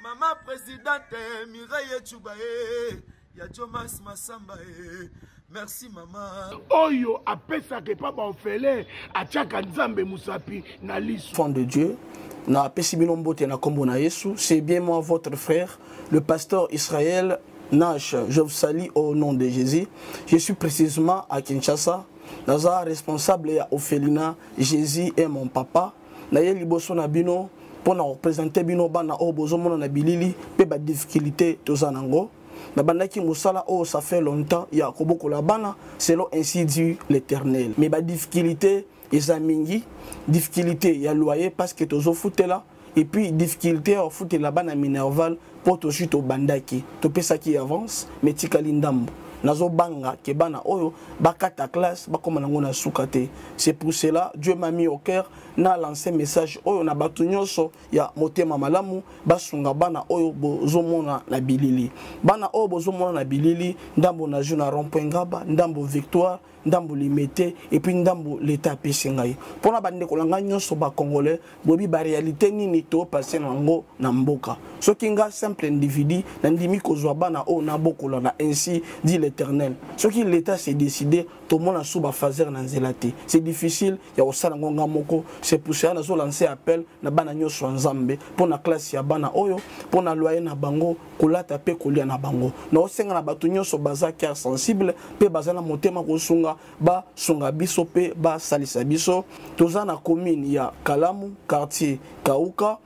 mama présidente Mireille Echuba e ya Jomas Masamba e merci mama. Oyo apesaka epa ba orphelin atiaka Nzambe musapi na liso. Enfant de Dieu, na apesi bino mbote na kombo na Yesu, c'est bien moi votre frère, le pasteur Israël Nash. Je vous salue au nom de Jésus. Je suis précisément à Kinshasa. Naza responsable ya orphelinat Jésus est mon papa. Na ye liboso na bino pour na représenter bino bana oyo bozomona na bilili pe ba difficulté toza nango. Nabandaki mosala oyo ça fait longtemps ya kobokola bana selon ainsi dit l'Éternel. Mais ba difficulté eza mingi, difficulté ya loyer parce que tozofutela, et puis difficulté ya kofutela bana minerval po tozwi tobandaki, topesaki avance mais tikali ndambo. Nazobanga ke bana oyo bakata classe bakoma nango na suka te. C'est pour cela Dieu m'a mis au cœur na lancer message oyo na bato nyonso ya motema malamu basunga bana oyo bozomona na bilili. Bana oyo bozomona na bilili, ndambo na jeu na rond-point Ngaba, ndambo Victoire, ndambo Limete, et puis ndambo l'État apesi ngai. Mpona bandeko na ngai nyonso ba Congolais, boyebi ba réalité nini to passer nango na mboka. Soki nga simple individu nandimi kozwa bana oyo nabokola na ainsi dit l'Éternel. Soki l'État s'est décidé, tomona sous ba phaser na nzela te. C'est difficile ya kosala ngo nga moko. C'est pour cela nazo lancer appel na bana nyonso ya Nzambe mpona classe ya bana oyo, mpona loyer na bango, kolata pe kolia na bango. Naosenga na bato nyonso baza cœur sensible pe baza na motema kosunga, basunga biso pe basalisa biso. Toza na commune ya Kalamu, quartier Kauka,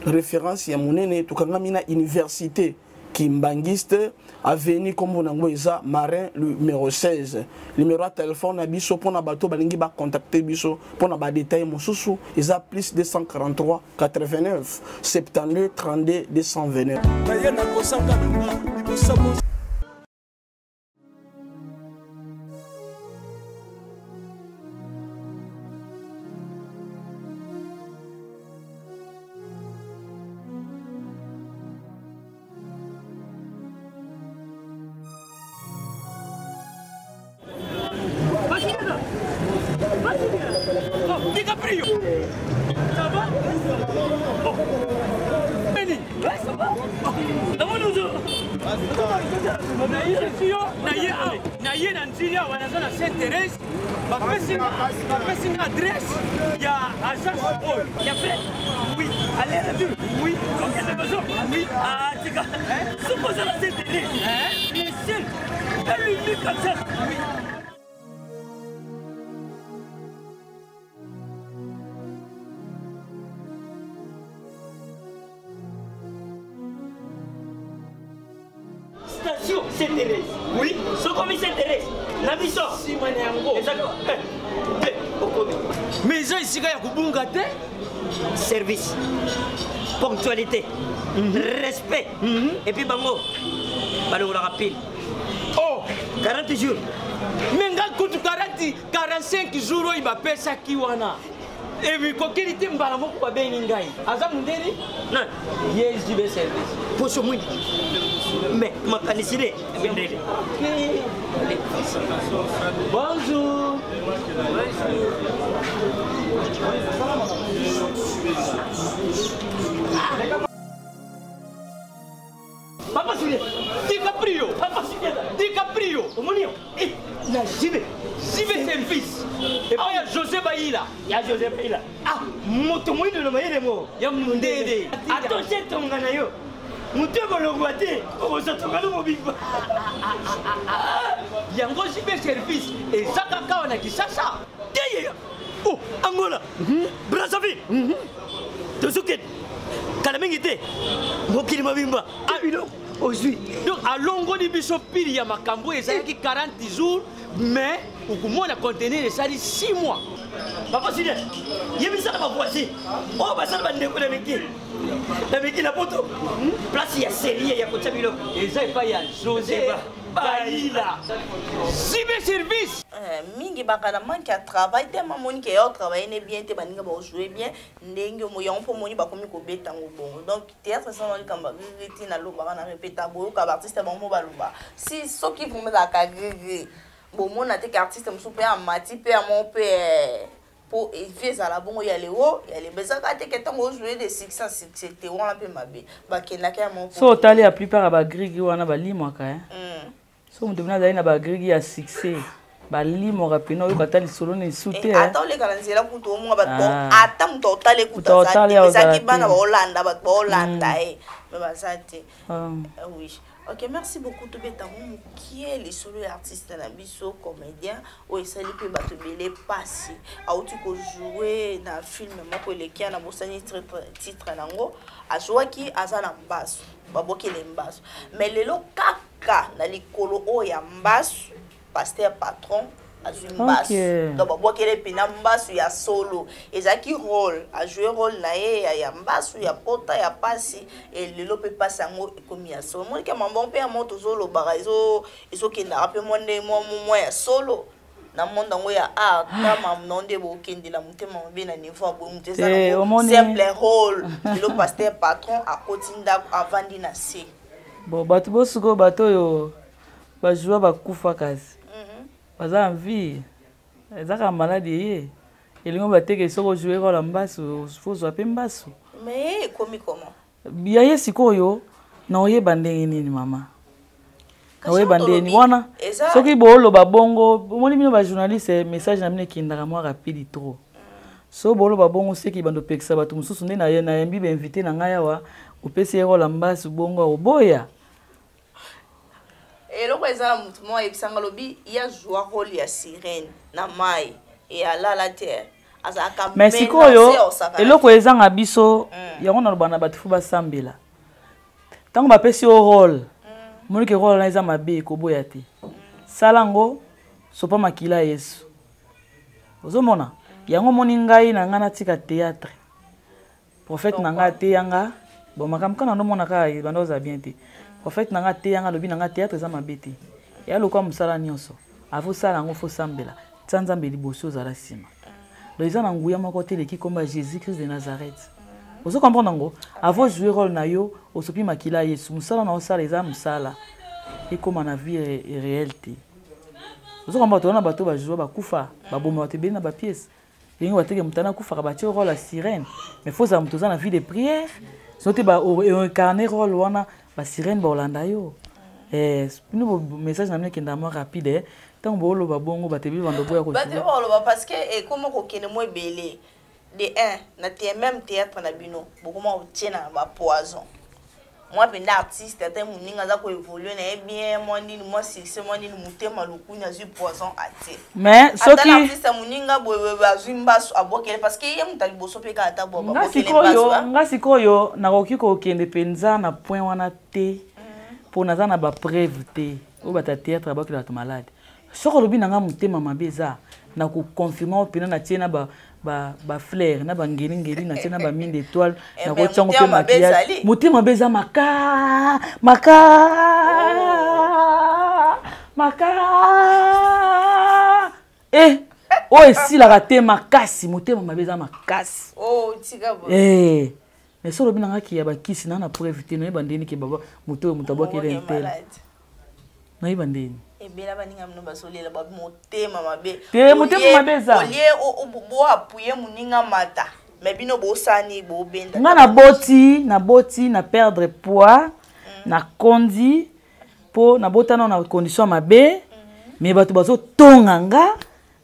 référence ya monene, tokangami na université Kimbanguiste, avenue kombo nango eza Marin numéro 16. Numéro ya téléphone na biso pona bato balingi ba contacter biso pona ba détails mosusu eza plus 243 89 72 32 229. Naye na kosanga liboso. DiCaprio. Ça va? Oh. Benny. Ouais, ça va? Naye na nzili awa naza na Sainte Thérèse, bapesi nga adresse ya agence oyo ya fe. Oui, aller retour. Oui, okende besoin. Oui, atika soki oza na Sainte Thérèse, seul et l'unique accès. Station Saint-Thérèse. Oui, sokomi Saint-Thérèse. Na biso. Sima na yango. Ezali eh, te okomi. Mais eza esika ya kobunga te. Service. Ponctualité. Mm -hmm. Respect. Mm -hmm. Et puis bango balongolaka pile. Oh, 40 jours. Mais nga kutu 40 45 jours oyo bapesaki wana. Ebikokeli te mbala moko babengi ngai. Aza mundeli? Nani? Ye JB service. Poso mwindi. Mais makanisi nde mindele. Bonjour. Papa Julien, DiCaprio, Papa Julien, DiCaprio, omoni yo, eh, na JB, JB service. Epai ya José Bayila. Ya José Bayila. Ah, moto moyindo na mayele mo. Ya mundele. Atoshe tonga na yo. Moto ekolongwa te, okozwa tonga no mobimba. Yango JB service eza kaka awa na Kinshasa. Te Oh, Angola, Brazzaville. Tozokende kala mingi te mokili mobimba biloko ozwi donc alongoli biso pili ya makambo oyo ezalaki 40 jours mais okomona conteneur esali 6 mois. Papa Julien, yebisa na bavoisin oyo basala bandeko na miki na miki na poto place ya serie ya kotya biloko eza epai ya José Bayila Zibe service. Mingi baka na manque ya travail te mamoni ke yo travailler ne bien te baninga ba jouer bien ndenge mo yango mpo moni bakomi kobeta yango bongo. Donc théâtre eza na likambo ya grigri ti nalobaka na répéta boyoka baartiste bango mo baloba si soki vraiment ezalaka grigri bomona te ke artiste mosusu mpe amati mpe yango mpe mpo vie ezala bongo ya leo ya leba ezalaka te ke ntango ojoue de succès en succès te wana mpe mabe bakendaka ya moko. So otali ya plupart ya bagrigi wana balimwaka eh? So moto mpena azali na bagrigi ya succès balimwaka mpena oyoka ata lisolo na esu te. Ata oleka na nzela kutu omona bato, ata moto otali kutu aza te, ezalaki bana baolanda bato baolanda ye me baza te. Oui, ok, merci beaucoup. Tobeta ngo mokie lisolo ya artiste na biso comédien oyo esali mpe bato ebele mpasi. Auti kojoue na film moko eleki na bosani titre nango, azwaki aza na mbasu, babokele mbasu, mais lelo kaka na likolo oyo ya mbasu pasteur patron azwi mbasu. Donc babwakele mpena mbasu ya solo, ezalaki rôle, ajoue rôle na ye ya mbasu ya pota ya pasi, e lelo mpe pasi yango ekomi ya solo. Monike mambo mpe ya mo tozolobaka ezokendaka mpe mwa nde mwa ya solo na monde yango ya art ta mamno nde bokendela motema mabe na niveau ya boye moto eza nango simple rôle. Lelo pasteur patron akoti ndako avandi na se. Bon, bato bosikoyo bato oyo bajoua bakufa kasi baza en vie, eza kaka maladi eye elingi bateke soki ojoue role ya mbasu fo ozwa mpe mbasu. Mais ekomi comment? Ya ye sikoyo na oyeba ndenge nini mama, na oyeba ndenge nini wana soki booloba bongo. Omoni bino bajournaliste, message na bino ekendaka mwa rapide trop. So boloba bongo seki bando opekisa bato mosusu nde nayambi bainvité na ngai awa, opesi ye role ya mbasu bongo oboya. Eloko eza na motu moko ayebisanga, alobi ye azwa role ya sirène na mai e alala te, azalaka mais sikoyo eloko ezanga biso yango naloba na bato fo basambela. Ntango bapesi yo role, monike role wana eza mabe, ekoboya te, sala yango, sopa makila ya Yesu. Ozomona yango, omoni ngai na ngai natika théâtre, prophète na ngai ateyanga bon makambo kaka nandomona kaka banda ozala bien te. Prophète na ngai ateyanga, alobi na ngai théâtre eza mabe te, eya lokwa mosala nyonso, avosala yango fo sambela, tia Nzambe liboso, ozala nsima. Donc eza na nguya moko te eleki komba Jésus Christ de Nazareth. Ozo comprendre yango, avo jouer rôle na yo, osopi makila ya Yesu, mosala na osala eza mosala ekóma na vie réelle te. Ozo comprendre, toza na bato bajoua bakufa, baboma bato ebele na bapièce ndenge bateke moto ana akufaka batie rôle ya sirène, mais fo ozala moto oza na vie de prière, so te baincarne rôle wana, basirène baolanda yo. Bino message na bino ekendaka mwa rapide. Ntango booloba bongo bato ebele bando boya. Bato baloba parce que ekoma kokende mo ebele de 1 na te même théâtre na bino bokoma kotie na bapoison. Mwa mpenza artiste ata moninga aza koévolue na ye bien, mwa nini, mwa succès, mwa nini, motema lokuni, azwi poison atie. Mais soki ata artiste ya moninga boye azwi mbasu abwakele, parce que ye moto ya liboso mpe kaka ata bwa nga sikoyo, nga sikoyo nakoki kokende mpenza na point wana te, mpo naza na bapreuve te oyo bato ya théâtre abwakela bato malade. Soki olobi na nga motema mabe eza, na koconfirme oyo mpena natie na bafleur na bangelingeli, natie na bamine d'étoile, nakotiango mpe maquillage. Motema mabe eza maka maka maka e oyo esilaka te makasi. Motema mabe eza makasi. Eh. Mais so olobi na nga kiya bakisi, na na preuve te, nayeba ndeni ke baba moto oyo moto abwakeli intel, nayeba ndeni? Ebela baninga bino bazolela ba motema mabe. Te, motema mabe eza. Olie boappuye moninga mata, mais bino bosani bobenda. Nga naboti, naboti, na perdre poids, nakondi mpo nabotana na condition ya mabe, mais bato bazotonga nga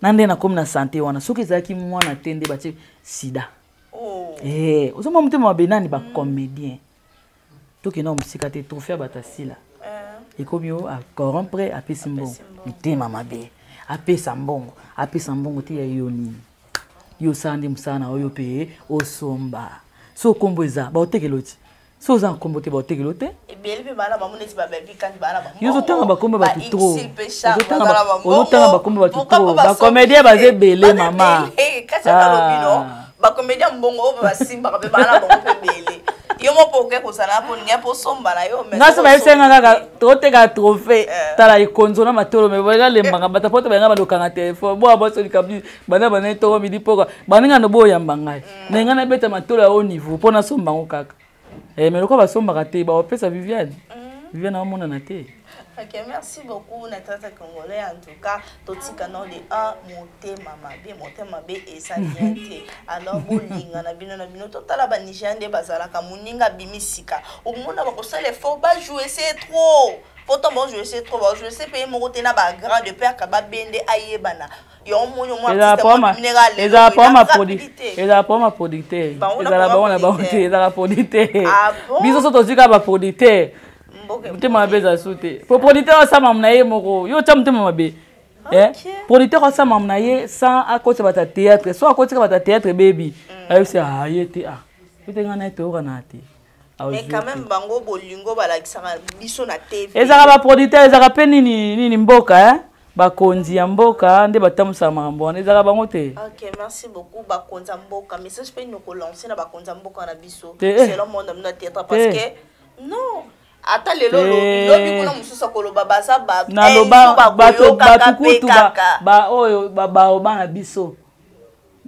na nde nakomi na sante wana. Soki ezalaki mwana te nde batie sida. Eh, ozomona motema mabe nani? Bacomédien tokenda mosika te, trophée ya bato asila ekomi o acorrompre, apesi mbongo. Mitema mabe, apesa mbongo, apesa mbongo te ya yo nini? Yo osala nde mosala na oyo mpe osomba. So nkombo eza, baotekela oti. So oza na nkombo te, baotekela te. Ebele mpe bana bango neti babebi kandi bana. Yo ozotanga bakombo bato trop, ozotanga bakombo bato trop. Bacomédien baza ebele, mama. Kasi nalobi no, bacomédien mbongo oyo basimbaka mpe bana bango mpe ebele. Yo moko oke kozala mpo ninga mpo osomba na yo. Nga so bayebisenga kaka toteka trophée. Tala ekonzo na matolo me balembaka bato po to balinga balokanga telefone boya bosolika bana bana etongo midi poka baninga no boyamba ngai na ngai nabeta matolo ya haut niveau mpo nasomba yango kaka. Mais lokola basombaka te, bapesa Viviane, Viviane aomonana te. Ok, merci beaucoup na tata congolais. En tout cas, totika no de 1 motema mabe, motema mabe eza bien te. Alors bolinga na bino na bino. Totala ba Nigérien nde bazalaka, moninga abimi sika. Omona bakosala effort ba jouer, c'est trop. Poto ba jouer c'est trop, ba jouer c'est payer moko te na ba grand de père ka ba bende ayebana. Yo omoni mo artiste mo minéral. Ezala poma producteur, ezala bango na bango te, ezala producteur. Biso so tozwi kaka baproducteur, motema mabe eza su te, po producteur asala na ye moko. Yo otya motema mabe, producteur asala na ye sans akotisa bato ya théâtre. So akotika bato ya théâtre, bebi ayebisi aye te, ah ete ngai na ye toyokana te. Mais quand même bango bolingo balakisaka biso na TV. Ezalaka baproducteur, ezalaka mpe nini nini mboka, bakonzi ya mboka nde batambwisaka makambo wana, ezalaka bango te. Ok, merci beaucoup. Bakonzi ya mboka, message mpe nini okolance na bakonzi ya mboka na biso selon monde na théâtre? Parce que non, ata lelo lobi kuna mosusu akoloba baza bato. Naloba bato kutu baoyo baoba na biso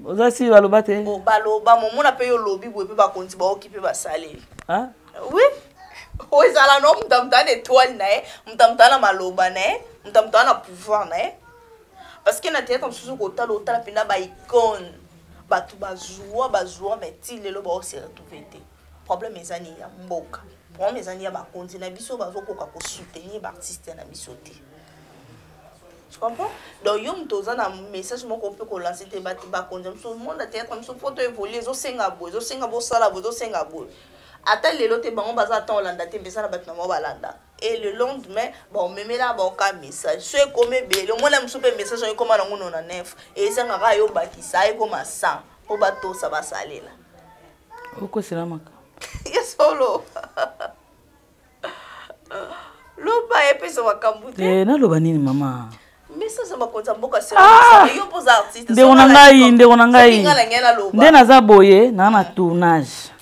oza si baloba te. Baloba momona mpe yo olobi boye mpe bakonzi baoki mpe basaleli. Oui, oyo ezala no moto amoto ana étoile na ye, moto amoto ana maloba na ye, moto amoto ana pouvoir na ye. Parce que na théâtre mosusu kotala, otala mpenza baicone, bato bazwa bazwa, mais ti lelo baose retrouve te. Problème eza nini ya mboka? Problème eza nini ya bakonzi na biso? Bazokoka kosoutenir baartiste na biso te. Tu comprends? Donc yo moto oza na message moko mpe kolancer te bakonzi ya biso, monde ya théâtre biso po to évolue, ezosenga boye, ezosenga bosala boye, ezosenga boye. Ata lelo te, bango baza ata olanda te, mpe eza na bato na bango balanda. Et le lendemain baomemela baoka message. So ekoma ebele, omona mosusu mpe message yango ekoma nango 99, ezangaka yo bakisa ekoma 100 mpo batosa basalela. Okosela makambo. Ye solo loba epesa makambo te. Naloba nini, mama? Message ya bakonzi ya mboka. Yo mpo oza artiste. Ndeko na ngai, ndeko na ngai, nde naza boye naa na tournage,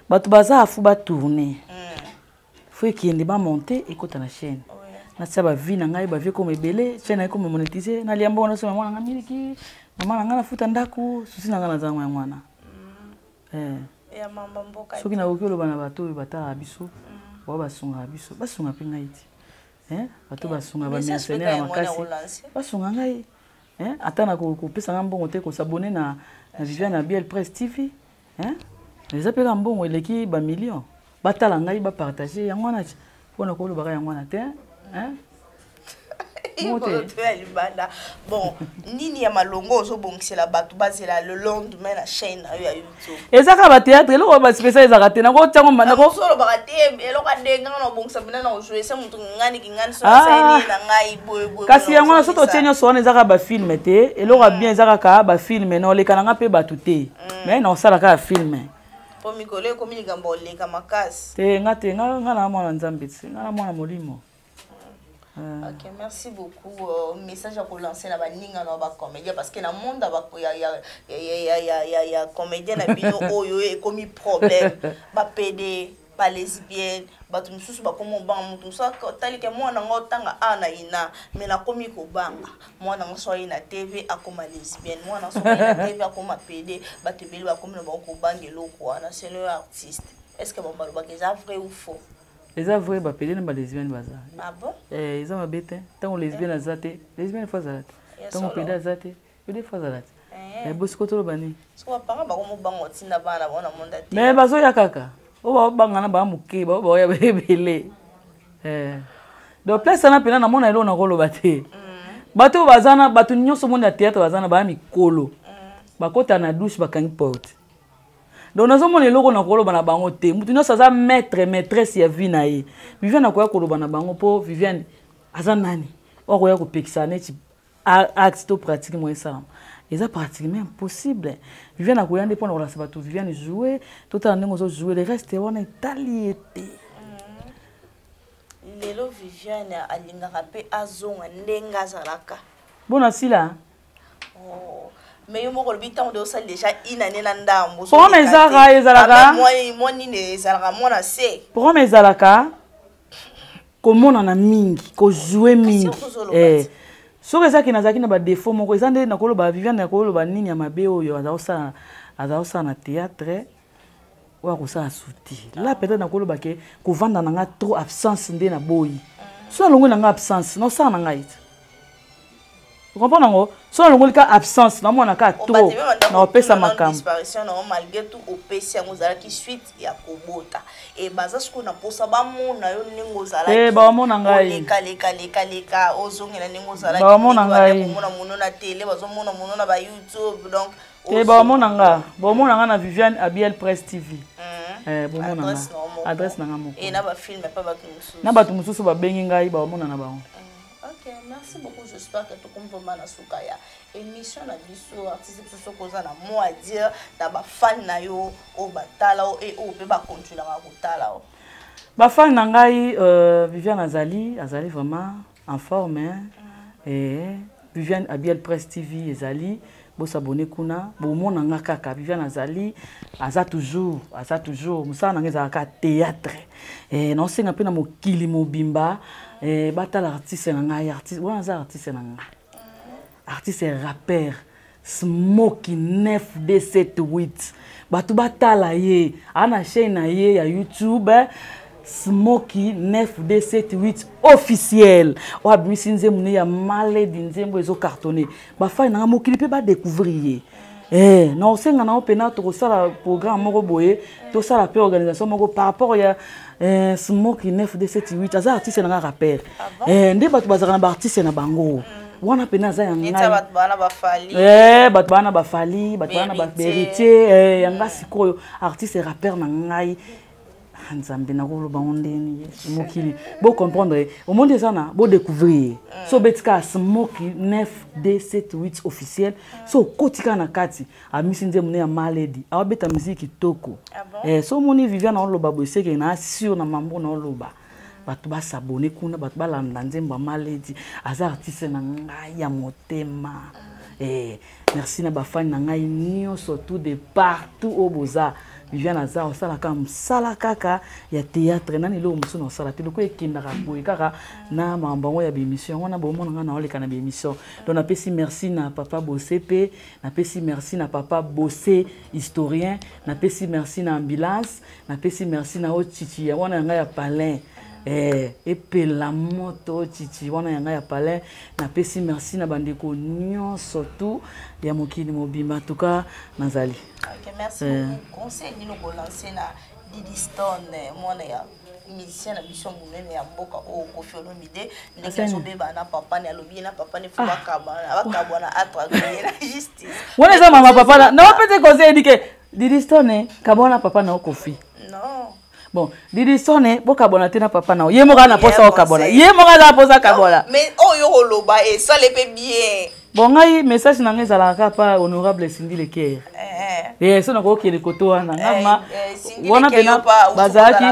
bato baza afu batourne, fo ekende bamonte, ekota na chaîne, natia bavie na ngai, bavie ekoma ebele, chaîne na ekoma monétise, nalia mbongo, nasoma mwana ngai miliki, mama na ngai nafuta ndako. Susi na ngai naza yango yango wana. Soki nakoki oloba na bato oyo batalaka biso, bao basungaka biso, basunga mpe ngai ti bato basunga bamercenaire ya makasi, basunga ngai ata na kopesa ngai mbongo te, kosabone na Viviane na Biel Presse TV. Eza mpe kaka mbongo eleki bamillion. Batala ngai, bapartage yango wana ti mpona kolobaka yango wana te. Ya libanda. Bon, nini ya malongo ozobongisela bato bazela le lendemain na chaîne na yo ya YouTube? Eza kaka batéâtre, eloko baspécial ezalaka te. Nakotiango. Olobaka te eloko adenge nga na obongisa mpena na ojouer se motu ngani kingani so asali na ngai boye boye. Kasi yango wana, so totie nyonso wana, eza kaka bafilm te. Eloko ya bien eza kaka bafilm na oleka na nga mpe bato te, mais na osala kaka film. Po mikolo ekomi likambo oleka makasi. Te, nga te, nga na mwana Nzambe te, nga na mwana molimo. Ok, merci beaucoup. Message ya kolancer na baninga na bacomédien, parce que na monde ya comédien na bino oyo ekomi problème, bapédé, balesbienne, bato mosusu bakomi kobanga. Moto mosusu atalike mwana nga otanga a na ina, mais nakomi kobanga mwana nga so aye na TV akoma lesbienne, mwana so aye na TV akoma pédé. Bato ebele bakomi na bango kobanga eloko wana. Selon yo artiste, est ce que bango balobaka eza vrai ou faux? Eza vrai, bapédé na balesbienne baza. Ah bon? Eh, eza mabe te. Ntango lesbienne aza te, lesbienne faut azala te. Ntango pédé aza te, pédé faut azala te. Bosiko toloba nini? Mais bazoya kaka oyo baobangana baa moke, bao baoya ebele. Donc place wana mpena namona eloko nakoloba te. Bato oyo baza na bato nyonso moni ya théâtre baza na baya mikolo, bakota na douche, bakangi porte. Donc nazomona eloko na koloba na bango te. Motu nyonso aza maître, maîtresse ya vie na ye. Viviane akoya koloba na bango mpo Viviane aza nani oyo akoya kopekisa neti acte to pratique mo esalama? Eza pratiquement impossible. Viviane akoya nde mpona kolakisa bato Viviane joue, totala ndenge ozojoue. Le reste wana etali ye te. Lelo Viviane alingaka mpe azonga ndenge azalaka. Bona sila. Oh. Mais yo moko olobi ntango de osali déjà une année na ndambo. Problème ezalaka, ezalaka mwa nini, ezalaka mwana se. Problème ezalaka komonana mingi, kojoue mingi. Eh, soki ezalaki nazalaki na badéfaut moko, eza nde nakoloba Viviane, nakoloba nini ya mabe oyo aza kosala na théâtre, oyo akosala suti la. Peut-être nakoloba ke kovanda na nga trop, absence nde naboyi. So nalongoli na nga absence, nasala na ngai te. Comprendre yango, so nalongoli ka absence, namona ka trop na opesa makambo. Disparition na yo, malgré tout opesi yango, ozalaki suite ya kobota e baza sikoyo na mposa bamona yo ndenge ozalaki. Eh, bamona ngai. Olekalekaleka, ozongela ndenge ozalaki. Bamona ngai. Komona mono na télé, bazomona mono na bayoutube, donc. Te, bamona nga, bomona nga na Viviane Abiel Presse TV. Eh, bomona nga adresse na nga moko. Na bafilm pa bato mosusu. Na bato mosusu babengi ngai, bamona na bango. Ok, merci beaucoup. J'espère que tokomi vraiment na suka ya émission na biso. Artiste biso, soki oza na mot à dire na bafan na yo oyo batala o e oyo mpe bakontinuaka kotala o. Bafan na ngai, Viviane azali vraiment en forme, hein? Eh, Viviane Abiel Presse TV ezali, bosabone kuna, bomona nga kaka. Viviane azali, aza toujours, aza toujours. Mosala na nga ezalaka théâtre. Eh, naosenga mpe na mokili mobimba, eh, batala artiste na ngai. Artiste wana aza artiste na ngai, artiste rappeur Smoky 9278. Bato batala ye, aa na chaîne na ye ya YouTube, Smoky 9278 officiel, oyo abimisi nzembo ne ya Maledi, nzembo ezocartonne. Bafai nanga mokili mpe badécouvrir ye. Eh, na osenga na yo mpena tokosala programme moko boye, tosala mpe organisation moko par rapport ya Smoky 9278. Aza artiste nanga rappeur. Eh, nde bato bazalaka na baartiste na bango wana mpena aza ya ngai. Bato bana bafali. Eh, bato bana bafali, bato bana bahéritier. Eh, yanga sikoyo artiste rappeur na ngai. Ah, Nzambe, nakoloba ngo ndeni? Mokili bocomprendre, omoni eza na bodécouvrir ye. So obeti kaka Smoky 9d78 officiel, so okoti kaka na kati, amisi nzembo ne ya Maledi, awabeta musique kitoko. Eh, so omoni Viviane aoloba boye, seke na assure na mambo na oloba. Bato basabone kuna, bato balanda nzembo ya Maledi. Aza artiste na ngai ya motema. Eh, merci na bafani na ngai nyonso tout de partout oyo boza. Viviane aza osalaka mosala kaka ya théâtre, nani eloko mosusu na osala te. Lokola ekendaka boye kaka na makambo yango ya bémission yango wana, bomona ngai naoleka na bémission. Donc napesi merci na papa Bose, mpe napesi merci na papa Bose historien, napesi merci na ambulance, napesi merci na oyo chichi ya wana ya ngai ya palin. Eh, epela moto chichi wana ya ngai ya palin. Napesi merci na bandeko nyonso tu ya mokili mobimba. En tout cas nazali. Ok, merci beaucoup. Conseil nini okolancer na Didi Stone, mwana ya musicien na biso monene ya mboka oyo Koffi Olomide ndenge azobeba na papa ne alobi ye na papa ne fo ah. bakabwana atraduire na justice wana eza mama papa na napesi conseil edike Didi Stone kabwana papa na yo Koffi non bon Didi Stone bokabwana te na papa na yo ye moko aza na mposa okabwana ye moko aza na mposa akabwana mais oyo oloba esale mpe bien bon ngai message na ngai ezalaka kaka pa honorable Cindy Leker eh, eh. eh so nakokende koto wana nga ma eh, wana mpena bazalaki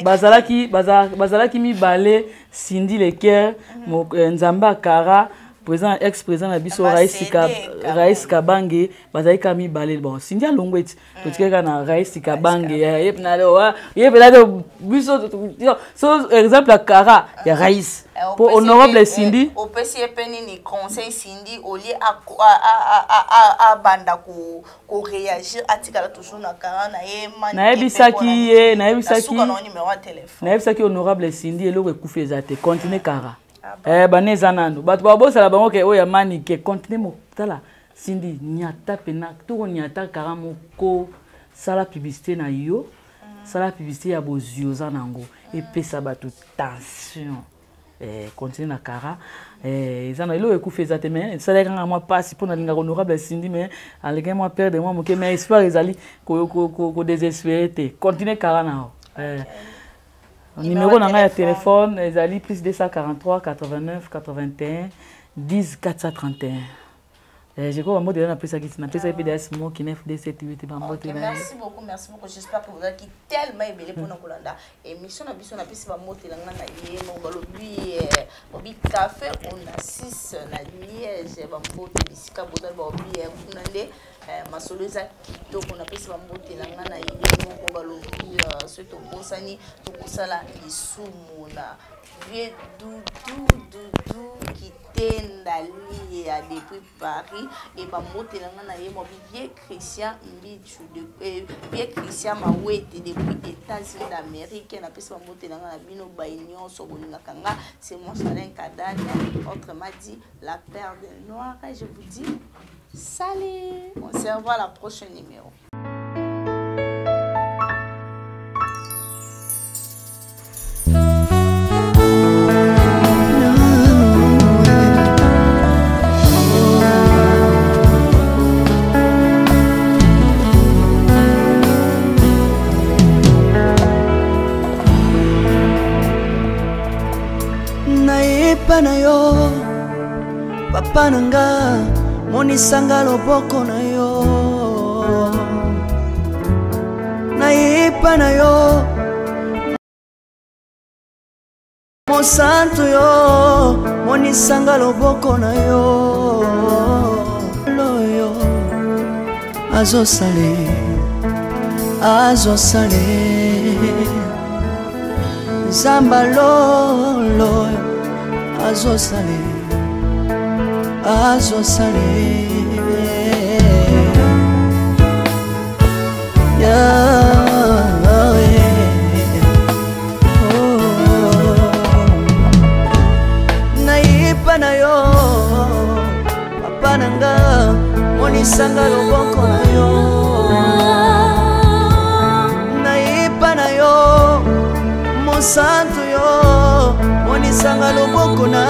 bazalaki bazalaki mibale Cindy Leker mhm. Nzambe akara président ex président na biso Raïs Kabange bazalaki kaka mibale bon Cindy alongwe ti mm. totikali kaka na Raïs Kabange ye mpena biso so exemple ya kara ya Raïs po honorable Cindy opesi ye mpe nini conseil Cindy olie abanda koréagir atikala toujours na kara na ye nayebisaki ye nayebisaki honorable Cindy eloko ekufi eza te continue kara ah eh, bana eza nanu bato babosala bango ke oyo ya manike continue motala Cindy nyata pena toko nyata kara moko sala publicité na yo sala publicité ya bozwi oza nango epesa bato tension eh, continue na kara eh, eza na eloko ekufi eza te mais esalaki kanga mwa mpasi mpo nalingaka honorable Cindy mais alekaki mwa perdre mwa moke mais espoir ezali kodésespere te continue kara na yo eh. Numéro na ngai ya téléphone ezali plus 243 89 81 10 431. Eh, je crois bambote eza napesaki ti napesaki mpe ds moki 9 2 7 8 bambote okay, merci beaucoup merci beaucoup j'espère que bozalaki tellement ebele mpona kolanda émission na biso napesi bambote na ngai na ye moko balobi eh, bobi café onassis na liège bambote bisika bozali baobi eh, kuna nde eh, masolo eza kitoko napesi bambote na ngai na ye moko balobi soki tobosani tokosala lisumu na vieux dudu dudu kitenda liya depuis paris e bambote na ngai na ye mobi vieux christian mbichu eh, vieux christian mawete depuis états-unis d'amérique napesi bambote na ngai na bino bai nyonso bolingaka nga c'est moi Charlène Kadane autrement dit la paire de noir je vous dis salut on se revoit la prochaine numéro. Nayepa na yo papa na nga monisanga loboko na yo nayepa na yo mosantu yo monisanga loboko na yo loyo azosale azosale nzamba lolo azosale azosale yeah. Oh. Nayipa na yo papa na nga monisanga loboko na yo nayipa na yo mosantu yo monisanga loboko na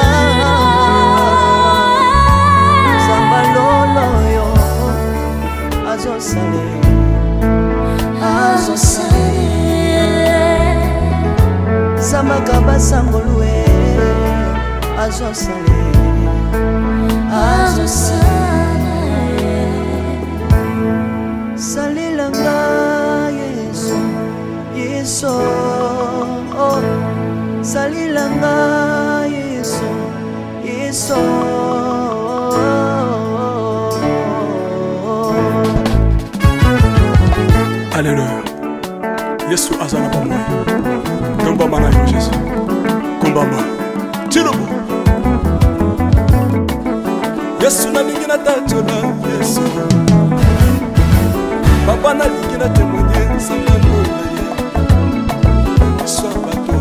nzamba lolo yo azosale azosale zambaka basangolue azosale azosale salelanga yesu yesu oh. salelanga yesu yesu. Alleluya yesu aza na bomoi tombama na yo jésus kumbama tilobo yesu nalingi natatola yesu papa nalingi na témoigne nzambe alola ye biso ya bato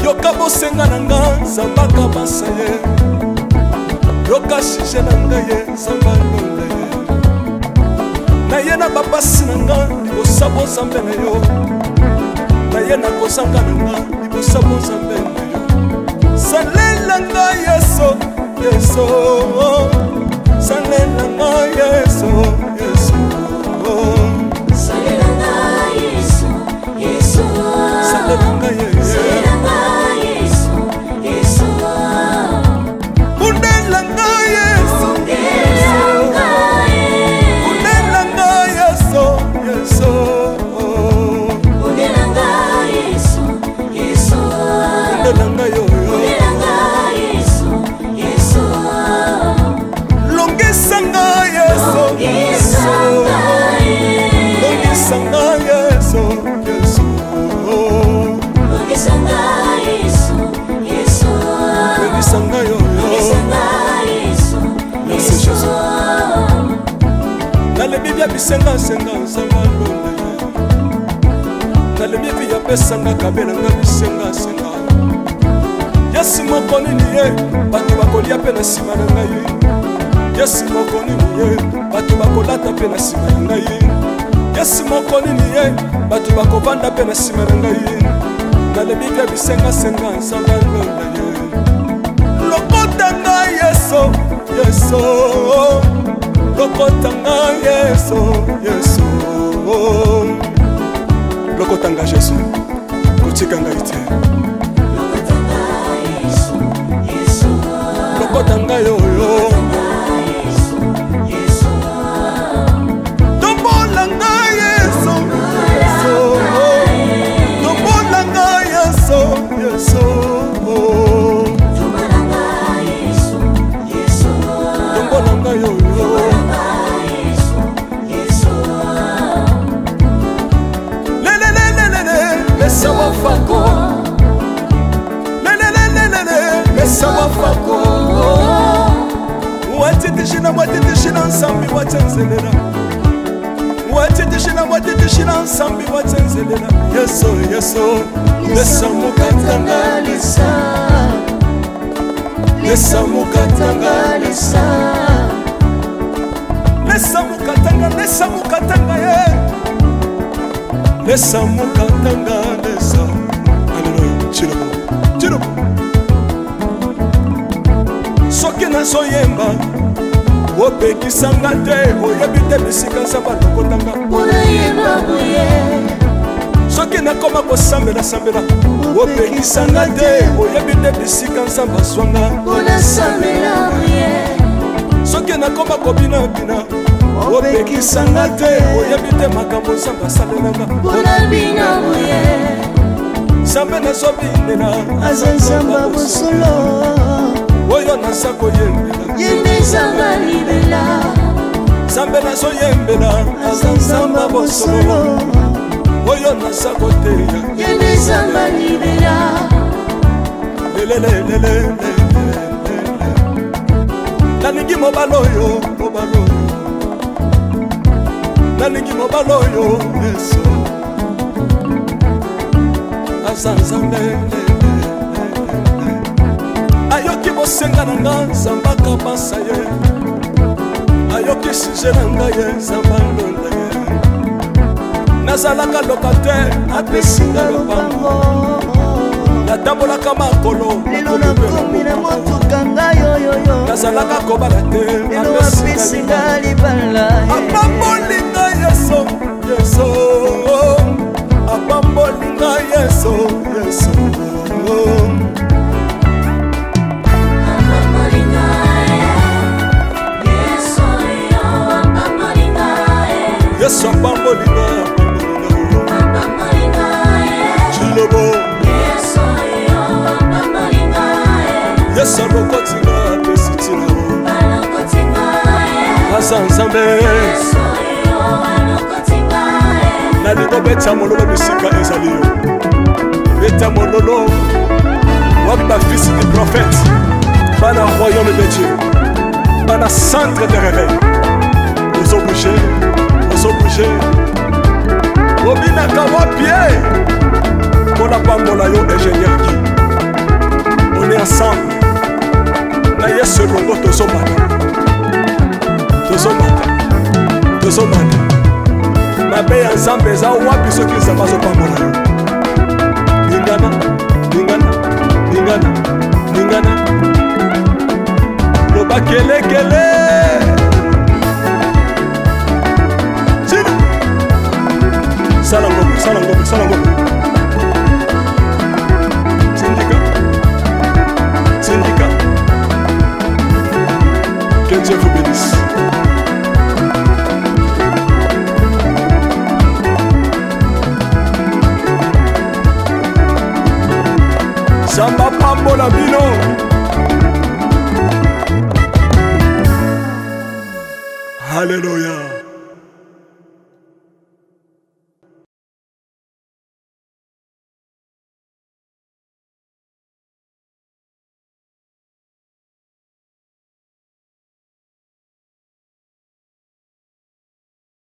yoka bosenga na nga nzambe akabasa ye yoka sujet na ngai ye nzambe alola ye naye na bapasi na nga libosa bozambe na yo. Naye nakozanga na nga liboso bonzambe na yo. Salela nga Yesu, Yesu. Salela nga Yesu, Yesu. Salela nga Yesu, Yesu. Salela nga Yesu. Salela nga Yesu, Yesu. Bundela nga Yesu. Bundela nga Yesu. Bundela nga Yesu, Yesu. Bundela nga Yesu, Yesu. Bundela nga yo, yo. Bundela nga Yesu, Yesu. Longisa nga Yesu. Longisa nga Yesu. Longisa nga Yesu, Yesu. Longisa nga Yesu, Yesu. Longisa nga yo, yo. Longisa nga Yesu, Merci, Yesu. Jésus. Nalobi bia bisengasenga nzambe alonda ye. Nalobi epi yapesanga kabelanga bisengasenga. Yesu moko nini ye bato bakolia mpe na nsima na ngai. Yesu moko nini ye bato bakolata mpe na nsima na ngai. Yesu moko nini ye bato bakovanda mpe na nsima na ngai. Nalobi bia bisengasenga nzambe alonda ye. Lokota ngai Yesu, Yesu. Lokota ngai Yesu, Yesu. Lokota ngai Yesu, kotika ngai te. Lokota ngai oyo. Tombola ngai Yesu, Yesu. Tombola ngai Yesu, Yesu. Tombola ngai oyo. Lelelelelele, lesa wafako. Lelelelelele, lesa wafako. Watitishina, watitishina nsambi watsenzelela. Watitishina, watitishina nsambi watsenzelela. Yesu, Yesu, lesa mukatanga lesa. Lesa mukatanga lesa. Lesa mukatanga, lesa mukatanga ye. Lesa mukatanga lesa. Alléluia. Tshilombo, tshilombo. Soki nazoyemba opekisanga te, oyebi te bisika nzambe alokotanga. Mpona boye. Soki nakoma kosambela-sambela opekisanga te, oyebi te bisika nzambe azwanga. Mpona sambela boye. Soki nakoma kobinabina opekisanga te, oyebi te makambo nzambe asalelanga. Mpona bina boye. Nzambe nazobinela aza nzambe ya bosolo. Oyo naza koyembela ye nde nzambe libela. Nzambe nazoyembela aza nzambe ya bosolo. Oyo naza koteya ye nde nzambe libela. Lelelelelele, nalingi mobali oyo, mobali oyo, nalingi mobali oyo. Yesu aza nzambe, ayoki bosenga na nga, nzambe akabasa ye. Ayoki sujet na ngai ye, nzambe alonda ye. Nazalaka locataire, apesi nga lopango. Natambolaka makolo, lelo nakomi na motuka ngai oyoyo. Nazalaka kobala te, lelo apesi nga libala. Apamboli ngai Yesu, Yesu. Apamboli ngai Yesu, Yesu. Yesu apamboli nga, apamboli nga. Chilobo Yesu alokoti nga, apesi ntina. Aza nzambe. Nalingi obeta mololo bisika ezali yo, beta mololo. Wapi bafils du prophète, bana royaume de Dieu, bana centre de réveil? Ozobouge, ozobouge, obinaka wapi ye? Mpona pambola yo, ingénieur Guy. On est ensemble na Yesu elongo. Tozomata, tozomata, tozomata. Mabe ya nzambe eza wapi soki nzambe azopambola yo? Ningana. Loba kelekele. Sina. Sala ngombe, sala ngombe, sala ngombe. Sindika. Sindika. Que Dieu vous bénisse. Nzambe apambola bino.